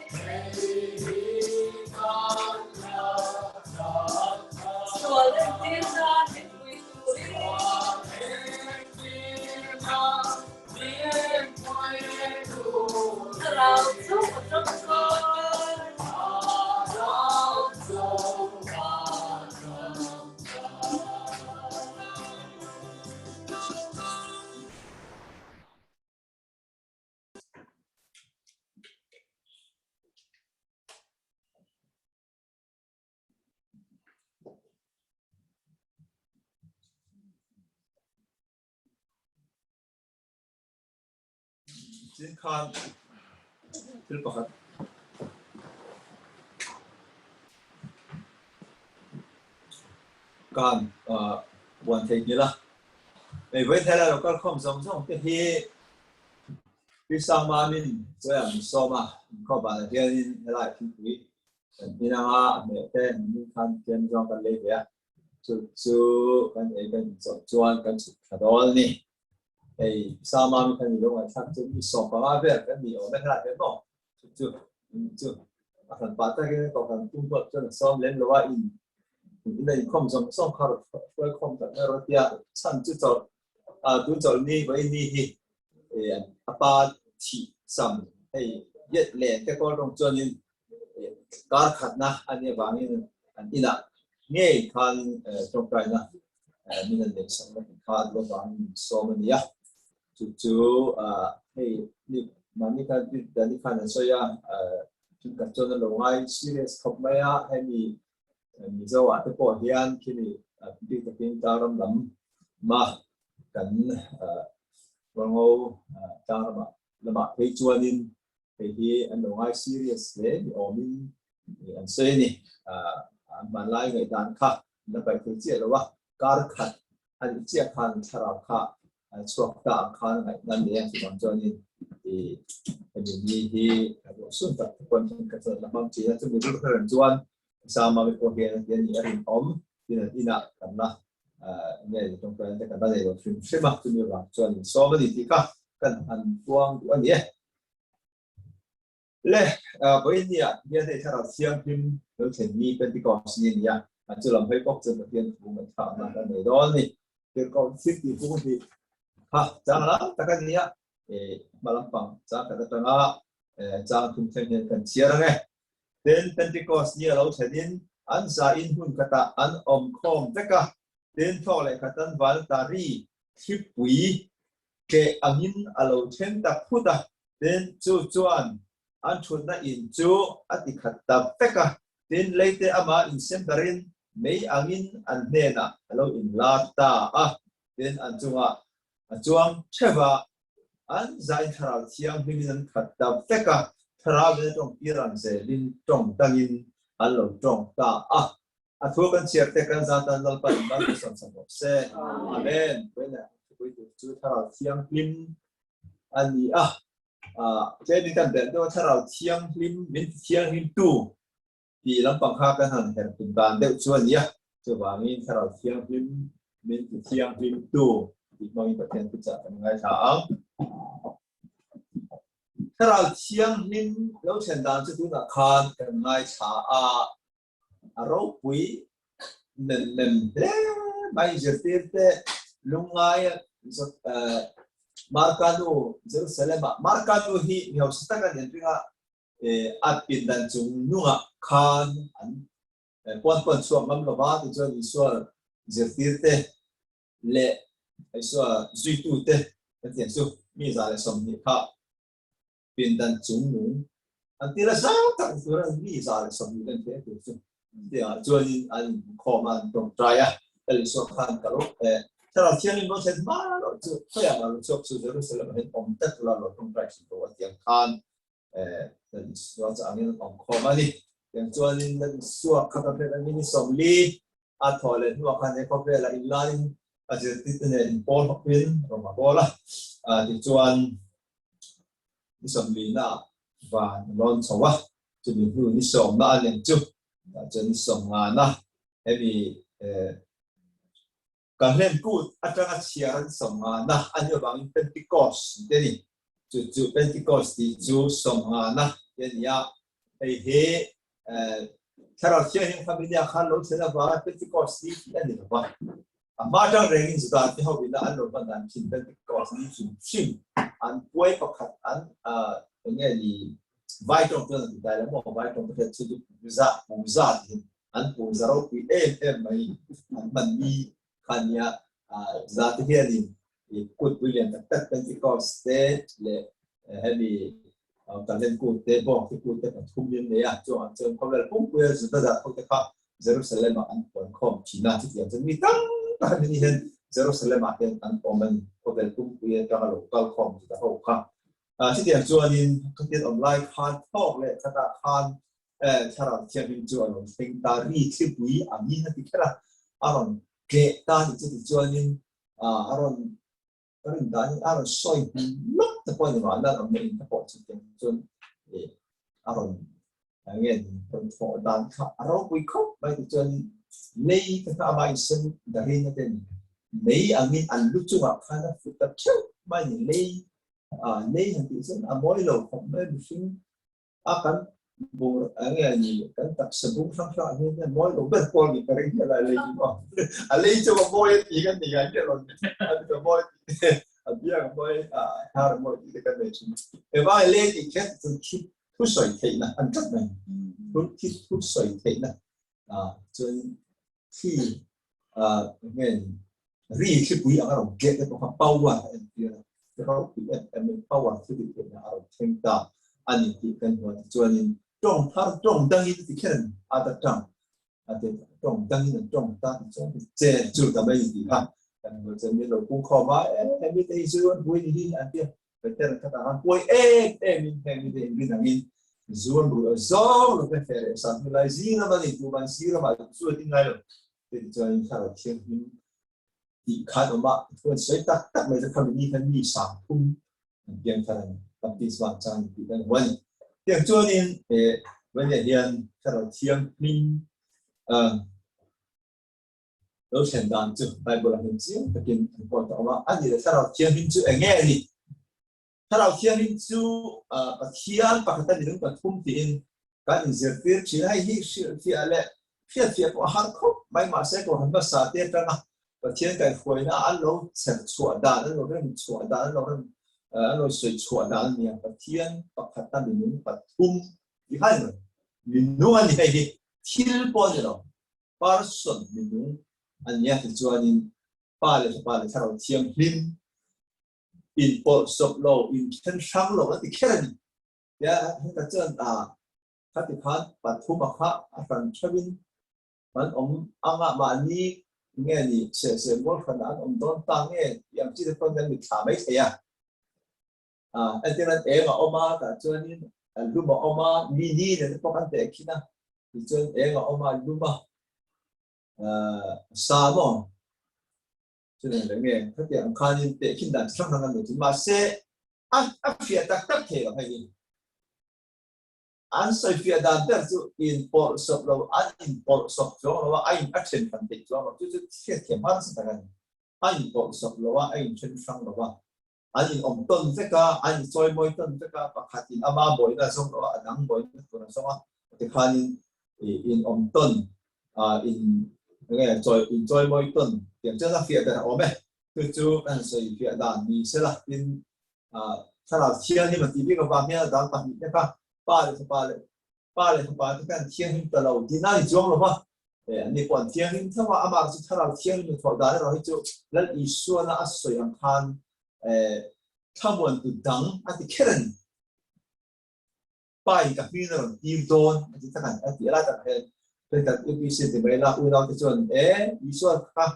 Speaker 2: Sual entir nan min pui turin. Thlarau chu a tangkai.
Speaker 3: Chin khan thil pakhat kan buan thei nghilh a. Hei vawi thei lai lo kal khawm zawng zawng te hi Pi Sangmamin chawi ah min sawm a, inkhawm vanah hianin helai thingpui kan hmin anga a hmeh te nimin khan tlem zawng kan lei ve a, chu chu kan ei kan inchawh chuan kan chhuk thla dawl a ni. Hei Sangmami khan i lo ngaihthlak chu mi 15 vel kan ni awm e helai hian maw chu chu chu a hran pah takin kohhran tum huat chuan a sawm lem lo a in. Ina inkhawm zawng zawng kha rawn hruai khawm tak mai rawh tia chhan chu chawlh tun chawlh ni vawiin ni hi a pa thih sam hei yet leh te kawl rawng chuanin kar khatna a nih avangin an inah ngei khan tawngtaina min an neih sak na kha a duh avangin min sawm a ni a. Chu chu hei ni mahni khan Dani khan an sawi a thenkhat chuan a lo ngai serious khawp mai a hemi Mizo ah te pawh hian khimi bik takin tlangram lam ma kan Hualngo tlangram ah lamah phei chuanin hei hi an lo ngai serious hle ni awmin an sawi a ni. An hmanlai ngaihdan kha an la paih thei chiah lo a, kar khat a nih chiah khan thlarau kha chhuak ta ang khan ngaihna nei a, chuvang chuanin hemi ni hi ruahsum tak te pawhin thenkhat chuan la hmang thin a, chumi rilru reng chuan Sama mi pawh hian a ti a ni a rinawm tin an inah kan la nge tawngtaina te kan la nei lo hrim hrim a, chumi vang chuan insawm a ni tih kha kan han puang duh a ni e. Le, vawiin ni ah hian hei Thlarau Thianghlim lo thlen ni Pentecost ni a ni a, chu lam hawi bawk chuan Pathian thu ngaihthlakna kan nei dawn a ni. Tirhkoh thil tih phung hi kha chang lam tak a ni a, hma lampang chang khat atanga chang thum thleng hian kan chhiar ang e. Tin, Pentecost ni a lo thlenin an zain hmun khatah an awm khawm vek a, tin thawk leh khatan van ta ri thlipui tleh angin a lo thleng ta phut a, tin chu chuan an thutna in chu a ti khat ta vek a, tin leite amah insem berin mei angin an hnenah a lo inlar ta a, tin an chungah a chuang theuh a, an zain thlarau thianghlimin an khat ta vek a, thlarauin a tawng tir ang zelin tawng dangin an lo tawng ta a. A thu kan chhiar te kan zat tan Lalpa in ban thu sawm sawm rawh se. Amen. Vawiin ah thupui tur chu Thlarau Thianghlim a ni a. Tlem in kan belh deuh a Thlarau Thianghlim min ti thianghlim tu tih lampang kha kan han her tum dan deuh chu a ni a. Chuvangin Thlarau Thianghlim min ti thianghlim tu tih hmangin Pathian thuchah kan ngaithla ang. Thlarau Thianghlim lo thlen dan chu tunah khan kan ngaithla a. A ropui nem nem hle mai zirtir te lungngai Marka nu Jerusalem ah Marka nu hi mi hausa tak a ni an ring a a pindan chung nungah khan an puan puan chhuak ngam lova tichuan Isua zirtir te leh Isua zuitu te kan tih ang chu mi 120 kha pindan chung nung an ti la zau tak tur a mi 120 kan thei tur chu tiangah chuanin an inkhawm a an tawngtai a Lal Isua khan ka lo Thlarau Thianghlim lo thlen hma loh chu khawiah mah lo chhuak chu Jerusalem ah hian awm tlat ula lo tawngtai thin tawh a tiang khan Lal Isua chu angin an awm khawm a ni tiang chuanin Lal Isua kha kan hriat angin ni 40 a thawh leh hnuah khan he khawvelah inlain a zirtirte nen inpawl hawpin rawng a bawl a tichuan Ni 40 ah van a lawn chho a, chumi hnu ni 10 na a leng chu tah chuan ni 50 na hemi Kalhlen kut atanga chhiar an 50 na a nih avangin Pentecost tih a ni. Chu chu Pentecost tih chu 50 na tih a ni a, hei hi Thlarau Thianghlim kha minia khan lo thlen avanga Pentecost ni tih a ni lo va. A hma atang rengin Juda te ho ina an lo hman dan thin Pentecost ni hrim hrim an puai pakhat an eng nge ni vai tawng chuan an ti dai lo maw vai tawng te hian chu chu za pu za tiin an pu za ropui em em mai an hman ni kha nia Juda te hianin kut pui lian tak tak Pentecost te leh hemi Kalhlen kut te bawng te kut te pathum in nei a chuangah chuan khawvel pumpuia Juda zat ho te kha Jerusalem ah an puan khawm thin a, chutiang chuan mi tam tak an ni hian Jerusalem ah hian an awm a ni, khawvel pumpui atanga lo kal khawm chu ta ho kha. Chutiang chuanin khatian awm lai khan thawk leh khatah khan Thlarau Thianghlim chu a lo thleng ta ri thlipui angin a ti kher a, a rawn tleh ta ni chuti chuanin a rawn ka rin danin a rawn sawi hmun lawk te pawh a ni mahna an awmna in te pawh chutiang chuan a rawn nge rawn thawh dan kha a ropui khawp mai tichuan lei te kha amah insem darin a te ni mei angin an lu chungah khan a fut ta theuh mai ni lei lei han tih chuan a mawi lo khawp mai mihring a kan. Bung nge ni kan taksa bung hrang hrang ah hian mawi lo ber pawl ni ka ring hian a lei chu a lei chu a mawi a ti kan ni ngai miah lo a mit a mawi ti a biang a mawi a hnar a mawi ti te kan nei thin he vai lei tih kher chu thu thu sawi theihna an tlat mai thu thi thu sawi theihna a chuan thi a nge ni ri thlipui ang a rawn tleh te pawh kha power a entir a, ropui em em in power thil tih theihna a rawn thleng ta a ni tih kan hmu a. Tichuanin tawng thar tawng dangin a ti kher a ni, other tongue a ti tawng dangin an tawng ta tih chuan che chu ta mai ni tih kha kan hmu a, chuan min lo pung khawm a, e hemi te hi chu an buai ni hi an ti a, Peter khatah khan puai em em in heng mite inrin angin zu an ruih a zawng lo te fe leh san hnu lai zing lam a ni tuman zing lamah zu a ding ngai lo. Heti chuanin Thlarau Thianghlim tih khan awm a, thu an sawi tak tak mai chu khami ni khan mi 30 an piang thar a ni, baptisma an chang a ni tih kan hmu a ni. Tiang chuanin he Vania hian Thlarau Thianghlim lo thlen dan chu Bible ah hian chiang takin an huat a awm a, ani leh Thlarau Thianghlim chu eng nge a ni? Thlarau Thianghlim chu Pathian pakhat a ni lung pathum tiin kan inzirtir thin a, hei hi hrilhfiah leh hriatfiah pawh a har khawp mai, mahse Kohhran hmasa te atanga Pathian kaihhruaina an lo chher chhuah dan, an lo rem chhuah dan, an lo rem an lo sawi chhuah dan a ni a, Pathian pakhat a minung pathum tih kha a ni lo, minung a ni hei hi thil pawh a ni lo, person minung a ni a, tichuanin Pa leh Fapa leh Thlarau Thianghlim inpawlh sawp lo, inthen hrang lo a ti kher a ni. Tia heta chuan a khati khan pathum a kha a hran theuhin an awm anga mahni nge ni sehseh mual hranah an awm dawn ta nge tih ang chi te pawn kan mitthla mai thei a. Entir nan eng a awm a tah chuanin lum a awm a, mi ni nen te pawh kan teh khin a, tichuan eng a awm a lum a sa maw Chutiang reng nge, khatiang ang khanin tehkhin dan chi hrang hrang an nei thin. Mahse, a a fiah tak tak thei lo hei hi. An sawi fiah dan ber chu inpawlh sawp lo, an inpawlh sawp chuang lo a, a in a then hran theih chuang lo. Chu chu hriatthiam hma nasa tak a ni. A inpawlh sawp lo a, a inthen hrang lo a. An inawm tawn vek a, an inchawimawi tawn vek a, pakhatin ama mawina a zawng lo a, a dang mawina tur a zawng a. Tikhanin inawm tawn in nge chawi in chawimawi tawn tiang chuan a fiah ber a awm e. Chu chu kan sawi fiah dan ni sela tin thlarau thianghlim a tih bik avang hian a dang pahnih te kha pa leh fapa leh pa leh fapa te khan thianghlim ta lo tihna a ni chuang lo va. An ni pawh an thianghlim tho a, amah chu thlarau thianghlim a thawh dan erawh hi chu Lal Isuana a sawi ang khan thlamuantu dang a ti kher a ni. Pa in ka hming a rawn tir dawn a ti tak a ti a lai tak ah hian thenkhat UPC an ti mai la unau te chuan e Isua kha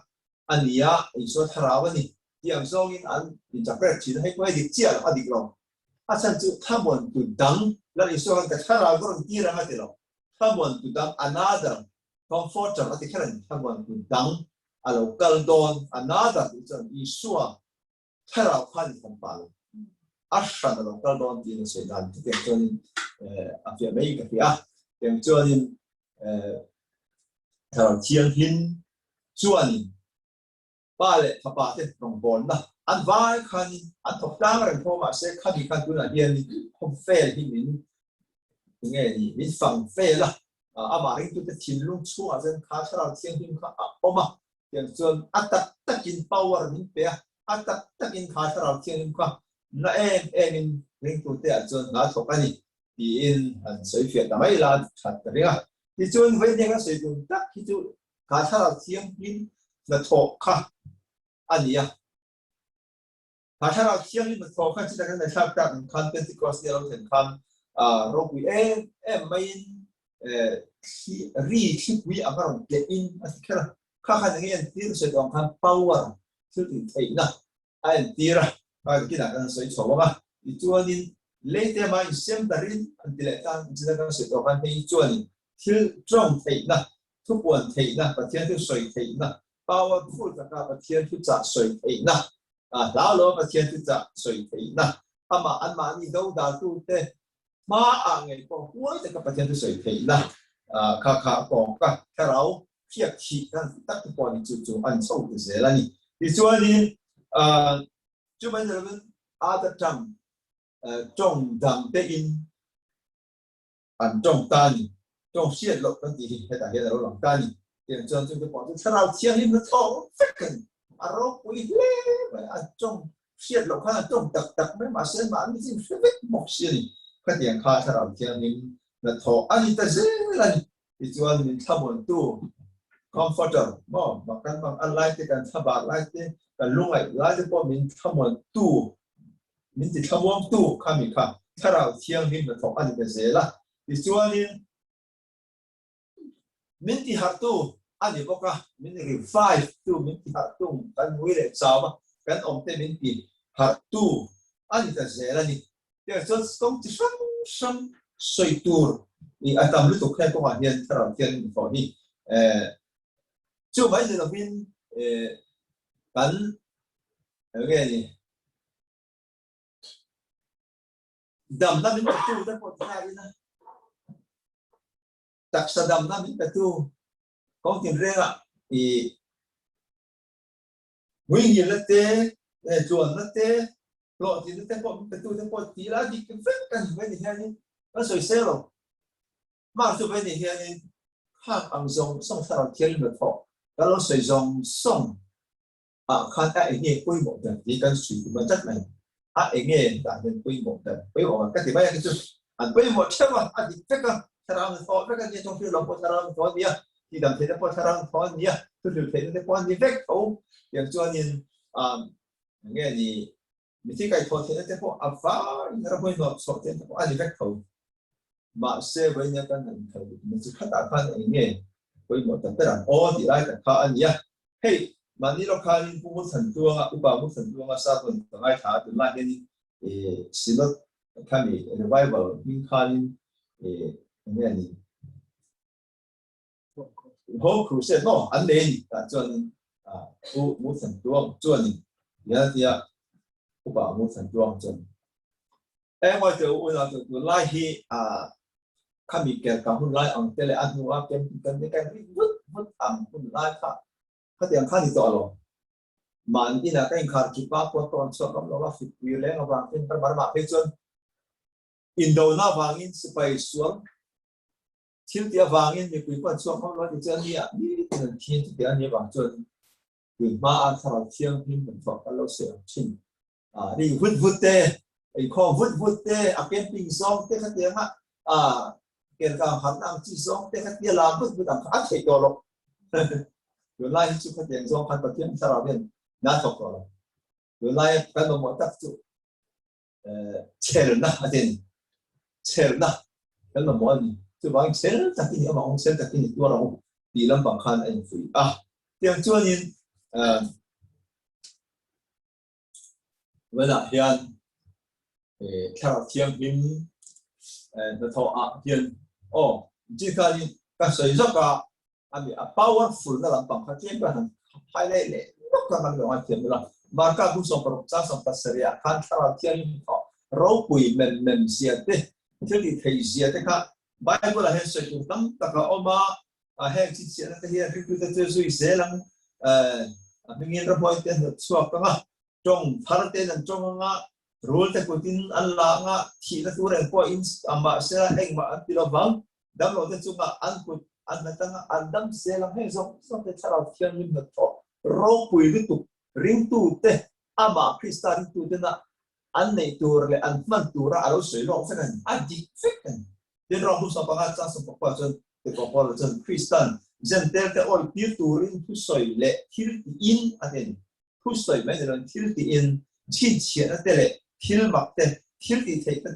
Speaker 3: a ni a Isua thlarau a ni tih ang zawngin an interpret thin a hei pawh hei dik chiah lo a dik lo a chhan chu thlamuan tu dang Lal Isua khan ka thlarau ka rawn tir ang a ti lo thlamuan tu dang another comforter a ti kher a ni thlamuan tu dang a lo kal dawn another tih chuan Isua Thlarau khan i tham pah lo. A hran a lo kal dawn tiin a sawi dan chutiang chuanin a fiah mai ka hria a. Tiang chuanin Thlarau Thianghlim chuanin Pa leh Fapa te rawngbawlna an vai khanin an thawk tlang reng tho mahse khami khan tunah hianin khawvel hi min nge ni min fang vel a, amah ringtute thinlung chhungah chuan kha Thlarau Thianghlim kha a awm a. Tiang chuan a tak takin power min pe a, a tak takin kha Thlarau Thianghlim kha na em emin ringtute ah chuan hna thawk a ni tiin han sawi fiah ta mai la that ka ring a. Tichuan vawiin kan sawi tur tak hi chu kha Thlarau Thianghlim hnathawh kha a ni a. Kha Thlarau Thianghlim hnathawh kha chutah kan ngaihthlak tak ang khan Pentecost ni a lo thlen khan ropui em em maiin ri thlipui ang a rawn tleh in a ti kher a. Kha khan enge entir sawi tawh ang khan power thil tih theihna a entir a, kha kinah kan sawi chho ang a. Tichuanin leite ama insiam darin an ti leh tan chutah kan sawi tawh khan hei chuanin thil tawng theihna, thupuan theihna, Pathian thu sawi theihna, powerful taka Pathian thu chah sawi theihna, hlau lo a Pathian thu chah sawi theihna, amah anmahni dodaltute hmaah ngei pawh huai taka Pathian thu sawi theihna kha kha a kawng ka thlarau hriat thih kan tih tak te pawh ni chu chu an chho ta zel a ni. Tichuanin chumai ni lovin other tongue tawng dang te in. An tawng ta a ni. Tawng hriat loh kan tih hi hetah hian a lo lang ta a ni. Tiang chuan chungte pawh chu thlarau thianghlim na thawng vek a ni. A ropui hle mai a, an tawng hriat loh khan an tawng tak tak mai mahse mahni chu in hre vek bawk si a ni. Khatiang kha thlarau thianghlim na thawh a ni ta zel a ni. Tichuan min thlamuantu, comforter, maw mah kan mang a lai te kan thlabar lai te kan lungaih lai te pawh min thlamuantu min ti thlamuangtu khami kha thlarau thianghlim na thawk a ni ta zel a. Tichuanin min ti harhtu a ni bawk a, min revive tu, min ti harhtu kan ngui leh chau a, kan awm te min ti harhtu a ni ta zel a ni. Tiang chuan kawng chi hrang hrang sawi tur i a tam lutuk hian kawngah hian thlarau thianghlim na thawh hi chu mai ni lovin kan eng nge ni Damna min petu te pawh ti ina taksa damna min petu kawng tinrengah i muihngilna te tluanna te hlawhtlinna te pawh min petu te pawh ti la dik vek kan hmu a ni hianin kan sawi sel lo. Mark chu ve ni hianin khang ang zawng zawng thlarau thianghlim la thawk kan lo sawi zawng zawng ah khan a enge pawimawh ber tih kan sawi tum a tlat mai. A enge hetah hian pawimawh ber, pawimawh ang ka ti mai a chu an pawimawh theuh a, a dik vek a, thlarau na thaw vek a nia, tawngṭi lo pawh thlarau na thaw a nia, tihdam theihna pawh thlarau na thaw a nia, thuhrilh theihna te pawh a ni vek tho. Tiang chuanin ah enge ni mithi kaihthawh theihna te pawh a vaiin ramhuai hnawh chhuah theihna te pawh a ni vek tho. Mahse vawiin kan han inkhal duh na chu khatah khan eng nge pawimawh tak ber ang aw tih lai tak kha a ni a. Hei, mahni lawk khanin Pu Ngurthantluanga, Upa Ngurthantluanga sermon ka ngaithla a, tunlai hianin Synod khami revival hming khanin eng nge ni Home Crusade maw an nei a ni tah chuanin Pu Ngurthantluang chuanin tihian a ti a, Upa Ngurthantluang chuan Engmah teh u unau chu tunlai hi khami ker ka hun lai ang te leh a hnua camping kan nei kan rik vut vut ang hun lai kha khatiang kha ni tawh lo. Mahni inah ka inkhar kip a, puan pawh an chhuak ngam lo a, fitpui leng avang ten ka ramah phei chuan indona avangin sipai sual thil tih avangin mipui pawh an chhuak ngam lo a ti chuan ni ah nitin an thi chutiang a nih avang chuan tun hmaa thlarau thianghlim kan thawh kal lo sawi ang thin. Ri vut vut te, eikhawm vut vut te, a camping zawng te khatianga kelkang harna ang chi zawng te khatia lam vut vut ang kha a theih tawh lo. Tunlai hi chu khatiang zawng khan Pathian thlarau hian na thawk tawh lo. Tunlai kan mamawh tak chu chelna a ti a ni. Chelna kan mamawh a ni. Chuvangin chel takin i awm ang, chel takin i tuar ang tih lampang khan a infuih a. Tiang chuanin Tunah hian thlarau thianghlim hnathawh ah hian aw chi khanin ka sawi zawk a ami a powerful na lampang kha tlem ka han highlight leh lawk a kan lo ngaithiam ula Marka bu 16 chang 17 ah khan thlarau thianghlim hnathawh ropui mem mem zia te thil tih theih zia te kha Bible ah hian sawi tur tam tak a awm a A heng chhinchhiahna te hian ringtute chu zui zel ang. A hmingin ramhuai te an hnawt chhuak ang a, tawng thar tein an tawng ang a, rul te kutin an la ang a, thihna tur eng pawh in mahse engmah an ti lo vang. Damlo te chungah an kut an hnat ang a, an dam zel ang. Heng zawng zawng te Thlarau Thianghlim hnathawh ropui lutuk ringtute amah Krista ringtutena an neih tur leh an hman tura a lo sawi lawk vek a ni, a dik vek a ni. Tin, Rom bu 15 chang 14 chuan Tirhkoh Paula chuan Kristan Jentail te awi tir turin thusawi leh thil tiin a ti a ni. Thusawi mai ni loin thil tiin chhinchhiahna te leh thil mak te, thil tih theihna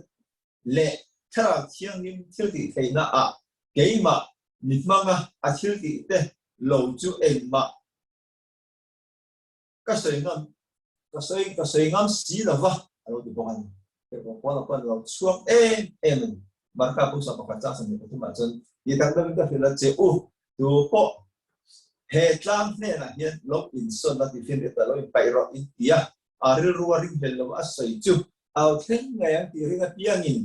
Speaker 3: leh Thlarau Thianghlim thil tih theihna ah keimah mi hmanga a thil tih te lo chu engmah Ka sawi ngam, ka sawi, ka sawi ngam si lo va, a lo ti bawk a ni. Tirhkoh Paula pawh a lo chhuak em em a ni. Marka pawisa pakhat chang 23 ah chuan, Ti tak deuhin ka hrilh a che u, tu pawh he tlang hnenah hian lo insawn la ti finriat a lo inpaih rawh in ti a, a rilru a ringhlel lo a sawi chu au thleng ngei ang tih ring apiangin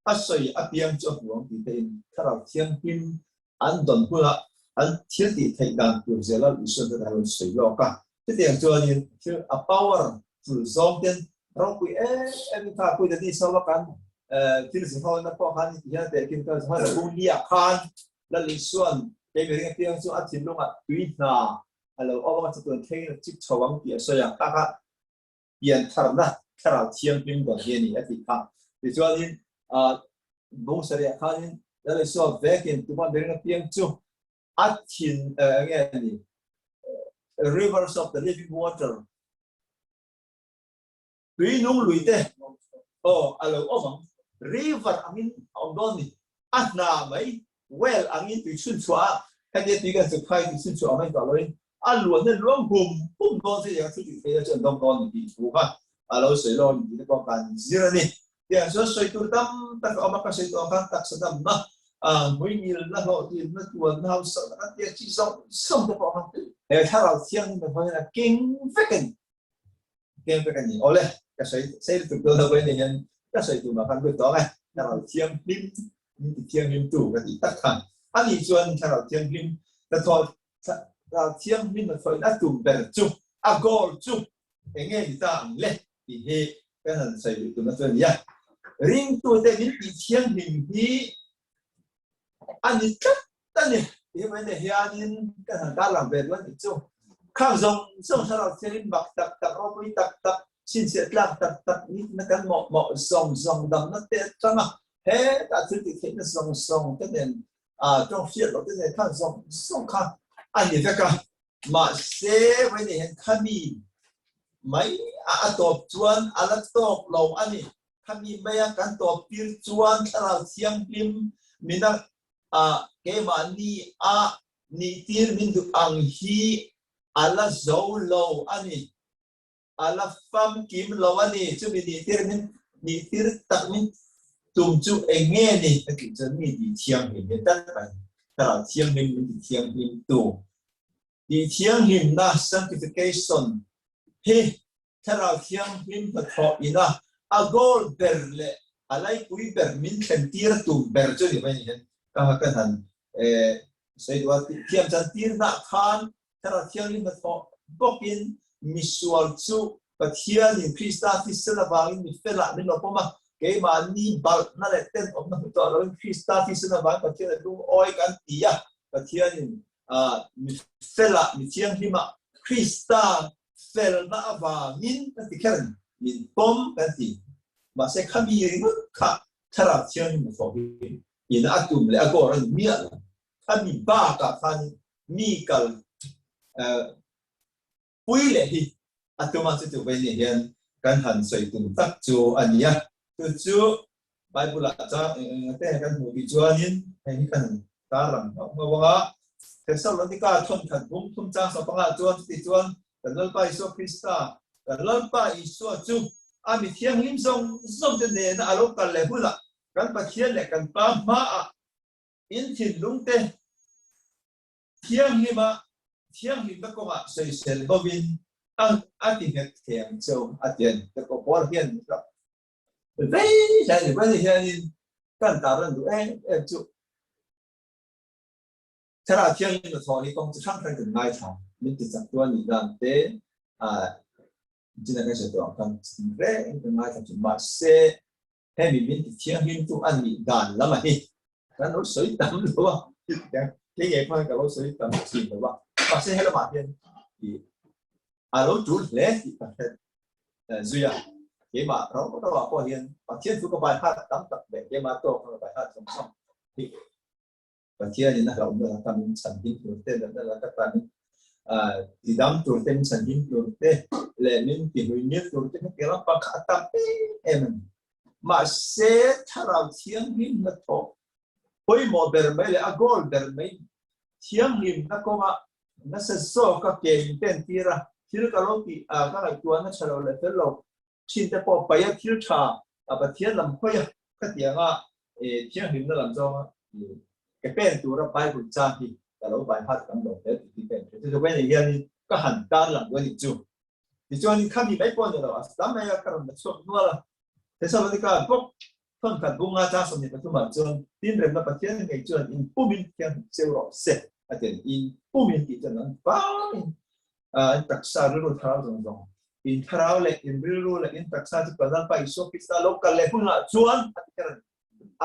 Speaker 3: a sawi apiang chu a hmu ang tih te in Thlarau Thianghlim an dawn hunah an thil tih theih dan tur zela Isua chuan a rawn sawi lawk a. Chutiang chuanin thil a power tul zawng ten ropui em em in kha pui ta ni so a kan. Thil zihawna pawh khan ti hian tehkhin ka zihawna bung ni ah khan Lal Isuan kei mihring apiang chu a thinlungah tui hna a lo awm anga chatuan thlengin a chik chho ang tih a sawi a, kha kha pian tharna thlarau thianghlim dawn hi a ni a tih kha. Tichuanin bung sarih ah khanin Lal Isua vekin tuma mihring apiang chu a thin enge a ni rivers of the living water Tui nung lui te aw a lo awm ang. River angin a awm dawn ni. A hna mai, well angin tui chhun chhuah a, hetia tui kan chuk phai tui chhun chhuah ang mai tawh loin a luan hian luang hum hum dawn se tiang chu tih theih a chu an dawng dawn ni tih thu kha a lo sawi lawk a ni tih te pawh kan zir a ni. Tiang chuan sawi tur tam tak a awm a, ka sawi tawh ang khan taksa damna, hmuingilna, hlawhtlinna, tuanna, hausakna kan tih ang chi zawng zawng te pawh kha he thlarau thianghlim a hmangin a keng vek a ni. Keng vek a ni. Awle, ka sawi sei lutuk dawn lo vawiin hian ka sawi tur mah khan lut tawh ang e. Thlarau Thianghlim, min ti thianghlim tu ka tih tak khan. A nih chuan Thlarau Thianghlim hnathawh, Thlarau Thianghlim hnathawhin a tum ber chu, a goal chu eng nge ni ta ang le tih hi kan han sawi duh tumna chu a ni a. Ringtute min tih thianghlim hi a ni tlat a ni. Tih hi vawiin hianin kan han tarlang ve duh a nih chu. Khang zawng zawng thlarau thiangin mak tak tak, ropui tak tak, chhinchhiah tlak tak tak nitna kan mawh mawh zawng zawng damna te atanga hetah thil tih theihna zawng zawng te nen tawng hriat loh te nen khang zawng zawng kha a ni vek a. Mahse vawiin hian khami mai a tawp chuan a la tawk lo a ni. Khami maia kan tawp tir chuan thlarau thianghlim mina a keimahni a nihtir min duh ang hi a la zo lo a ni, a la famkim lo a ni. Chumi nihtir min nihtir tak min tum chu eng nge ni? Ka tih chuan mi tih thianghlim hi tak a ni. Thlarau thianghlim min ti thianghlim tu. Tih thianghlimna, sanctification, hi Thlarau Thianghlim hnathawh ina a goal ber leh a laipui ber min thlen tir a tum ber chu ni mai ni hian ka kan han sawi duh a. Thiam chan tirna khan Thlarau Thianghlim hnathawh bawkin misual chu Pathianin Krista thisen avangin mi felah min lo pawm a, keimahni balhna leh tenawmna hmu tawh loin Krista thisen avangin Pathian a lungawi kan ti a, Pathianin mi felah mi thianghlimah Krista felna avangin kan ti kher a ni, min pawm kan ti. Mahse khami ringawt kha Thlarau Thianghlim a thawh hi in a tum leh a gawr a ni miah lo. Khami bakah khan mi kal pui leh hi a tum a, chuti vei ni hian kan han sawi tum tak chu a ni a. Chu chu Bible ah chuan eng eng te kan hmuh tih chuanin hei hi kan han tarlang nghauh nghauh ang a. Thessalonika thawnthat bung thum chang sapangah chuan chuti chuan kan Lalpa Isua Krista, kan Lalpa Isua chu a mi thianghlim zawng zawng te nena a lo kal leh hunah kan Pathian leh kan Pa hmaah in thinlung te thianghlima thianghlimna kawngah sawisel bovin a a ti nghet thei ang cheu a ti a ni. Paul hian Vei hle ni vei hianin kan tar an duh em em chu Thlarau Thianghlim a thawh hi kawng chi hrang hrang kan ngaithla min ti chak tu a nih dan te chin a kan hre tawh ang khan reng kan ngaithla thin mahse hemi min ti thianghlim tu a nih dan lam a hi kan lo sawi tam lo a kei ngei pawh hian ka lo sawi tam thin lo a mahse helamah hian a lo tul hle tih ka hre zui a, keimah rau rauah pawh hian Pathian thu ka bai hat tam tak leh keimah tawk ka bai hat zawng zawng hi Pathianin a hlauhna laka min chhan him tur te, natna laka ta min tidam tur te, min chhan him tur te leh min tihlui ngir tur te hetiang lampang kha a tam em em a ni. Mahse, Thlarau Thianghlim hnathawh pawimawh ber mai leh a goal ber mai thianghlimna kawnga nasa zawka ke min pen tir a, thil ka lo tih a ka ngaihtuahna tha lo leh fel lo thin te pawh paih a thil tha a Pathian lam hawi a khatianga thianghlimna lam zawnga ke pen tura Bible chang hi ka lo bai hat tam lo hle tih hi ka inhre. Chu chu vawiin hianin ka han tar lang duh a nih chu. Tichuanin khami mai pawh a ni lo, a tam mai a ka rawn la chhuak nual a. Thessalonika bawk Thawnkhat bunga chang 23 ah chuan tinremna Pathian ngei chuan in pumin thiang cheu rawh se a ti a ni. In pumin tih chuan an vangin an taksa rilru thar zawng zawng In thlarau leh in rilru leh in taksa chu kan Lalpa Isua Krista lo kal leh hunah chuan a ti kher a ni.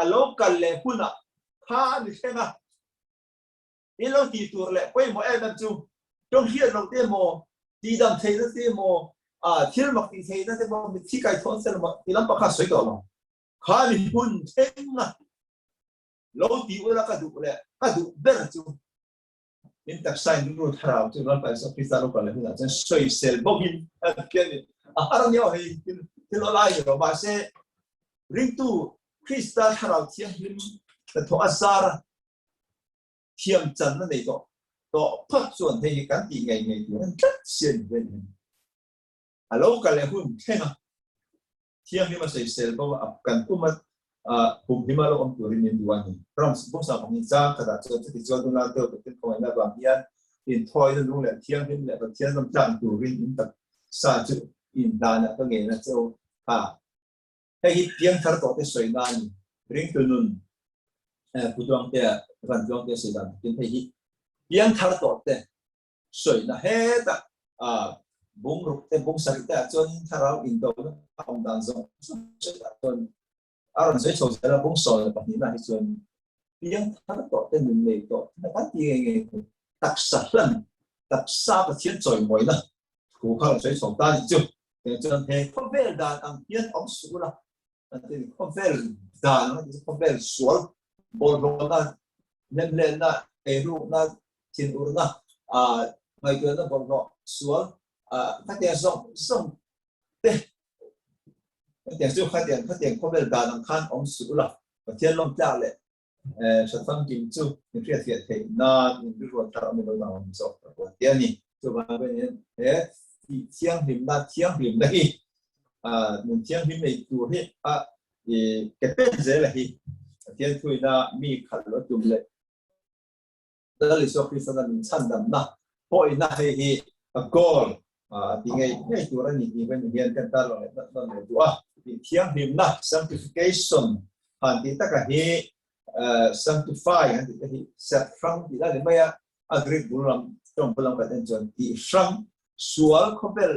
Speaker 3: A lo kal leh hunah kha a ni thleng a, in lo tih tur leh pawimawh em em chu tawng hriat loh te emaw, tihdam theihna te emaw, thil mak tih theihna te emaw, mitthi kaithawn sel emaw ti lam pakhat sawi tawh lo. Kha ni hun thleng a lo ti ula ka duh leh ka duh ber chu In taksa in rilru thlarau chu Lalpa Isua Krista lo kal leh hunah chuan sawisel bawkin a pian in a har ania aw hei thil thil awlai ni lo mahse ringtu Krista thlarau thianghlim hnathawh a zar a thiam channa nei tawh tawh phawt chuan hei hi kan tih ngei ngei tur an tlat si a ni ve ni a lo kal leh hun thleng a Thianghlim a sawisel bo a, kan pum a pumhlim a lo awm turin min duh a ni. Ram bawngsa pahnih chang khatah chuan chuti chuan unau deuh Pathian khawngaihna avang hian inthawina nung leh thianghlim leh Pathian ram tlang turin in taksa chu inhlanah ka ngen a che u a. Hei hi piangthar tawh te sawi na a ni. Ringtu nun Pu Tluangtea, Van Tluangtea sawi dan takin hei hi piangthar tawh te Sawina hetah bungruk te bung sarih te ah chuanin thlarau indona a awm dan zawng zawng hriatah chuan a rawn sawi chho zel a, bung 12 ah hi chuan piang thar tawh te nun nei tawh te kan ti ngei ngei tur taksa hlan taksa Pathian chawimawina thu kha rawn sawi chho ta a nih chu. Tiang chuan he khawvel dan ang hian awm suh ula an ti a ni. Khawvel dan ang a ti chu khawvel sual bawlhhlawhna, hlemhletna, eirukna, thinurna, ngaihtuahna bawlhhlawh sual khatiang zawng zawng te khatiang chu khatiang khatiang khawvel dan ang khan awm suh ula Pathian lawm tlak leh hrat famkim chu in hriatfiah theih nan in rilruat thar awm ilo dang awm zawk ka ruat tia ni. Chuvang hian he thianghlimna thianghlimna hi nun thianghlim nei tur hi a ke pen zel a hi Pathian thuina mi khalh lo tum leh Lal Isua Kristan min chhandamna pawhina hei hi a goal a ti ngei ngei tur a ni tih kan hian kan tar lang leh nawn leh duh a. Thianghlimna, sanctification, han tih taka hi sanctify han tih te hi serh hrang tih la ni mai a, a Greek bul lam tawng bul lam kan en chuan tih hrang sual khawvel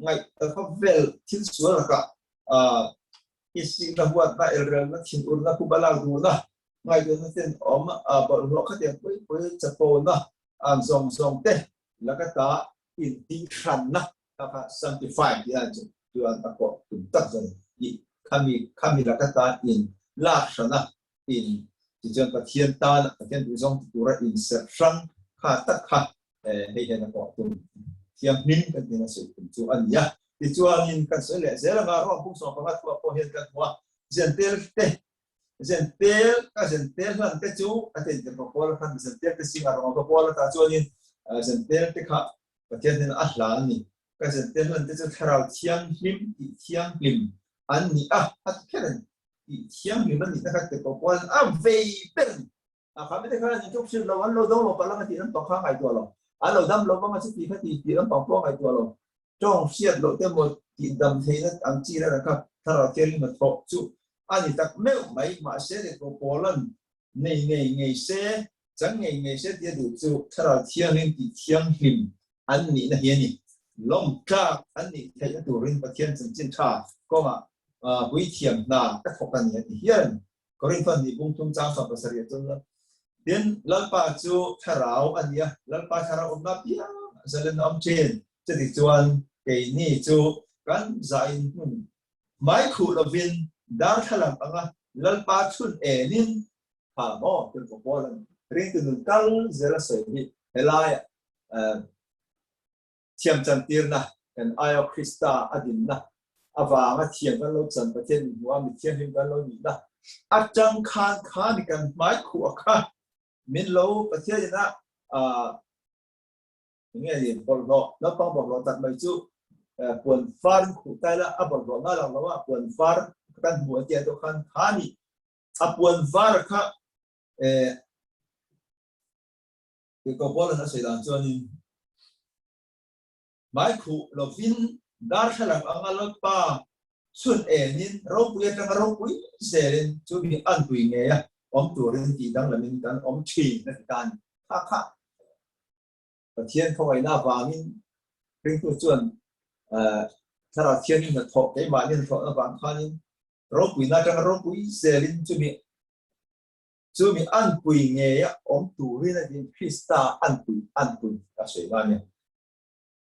Speaker 3: ngaih khawvel thil sual lakah Isihna huatna, elrelna, thinurna, khup a lak duhna, ngaihtuahna ten awm a bawlhhlawh khatiang pui pui chapona ang zawng zawng te laka ta intihhranna kha kha sanctify tih a chu chuan a kawh tum tak zawng i khami khami laka ta in lak hrana in tichuan Pathian tan Pathian duh zawng ti tura inserh hrang kha tak kha hei hian a kawh tum thianghlim kan tina sawi tum chu a ni a. Tichuanin kan sawi leh zel anga ruang pum 15 thuah pawh hian kan hmu a, zentel te zentel ka zentel hlan te chu a ten te pawl khan zentel te singa rawng ka pawl ata chuanin zentel te kha Pathian hian a hlan a ni. Ka zentel hlan te chu thlarau thianghlim tih thianghlim an ni a, a ti kher a ni. Tih thianghlim an nihna kha te pawl a vei ber a ni. A kha mite khan an inchuk hrilh lo, an lo dawng lo palh ang a tih lampang kha a ngaihtuah lo. An lo dam lo vang a chuti kha ti tih lampang pawh a ngaihtuah lo. Tawng hriat loh te maw tih dam theihna ang chi reng kha thlarau thianghlim a thawh chu a ni tak meuh mai. Mahse lehkhaw pawlan nei ngei ngei se, chang ngei ngei se tia duh chu thlarau thianghlim tih thianghlim an nihna hi a ni. Lawmtlak an nih theihna turin Pathian chanchin tha kawngah puithiam hna ka thawk a ni a ti hial a ni. Korinthon nih bung thum chang 70 chuan la tin Lalpa chu thlarau a ni a, Lalpa thlarau awmna piang zalen a awm thin. Chuti chuan keini chu kan zain hmun hmai khuh lovin darthlalang anga Lalpa chhun enin tha maw tirhkoh Paul an ringtu nun kal zel a sawi hi helaiah Thiam chantirna, kan aia Krista a dinna avanga thiam kan lo chan Pathian min hmuh a, mi thianghlim kan lo nihna atang khan kha ni kan hmai khuh a kha min lo Pathian ina enge ni bawlhhlawh naupang bawlhhlawh tak mai chu puan far in khuh tai la a bawlhhlawh na lang lo a puan far kan hmu a tia to khan kha ni a puan var kha Tirhkoh Paula'n a sawi dan chuanin, Hmai khuh lovin darthlalang anga Lalpa chhun enin ropui atanga ropui zelin chu mi anpui ngeia awm turin tih danglamin kan awm thin a ti ta a ni. Kha kha Pathian khawngaihna avangin ringtu chuan. Thlarau Thianghlim hnathawh keimahni hnathawh avang khanin ropuina atanga ropui zelin chumi chumi anpui ngeia awm turin a tiin Krista anpui anpui a sawi nga nia.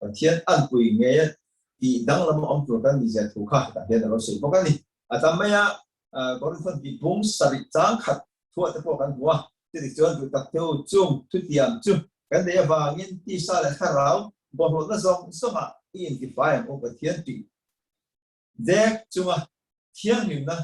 Speaker 3: Pathian anpui ngeia tih danglam awm tur kan nihzia thu kha hetah hian a lo sawi bawk a ni. A tam mai a, Korinthon tih bung sarih chang khat thuah te pawh kan hmu a, chutih chuan duh tak teu chung thutiam chu kan neih avangin tisa leh thlarau bawlhhlawhna zawng zawngah i intifai ang u Pathian tih dek chunga thianghlimna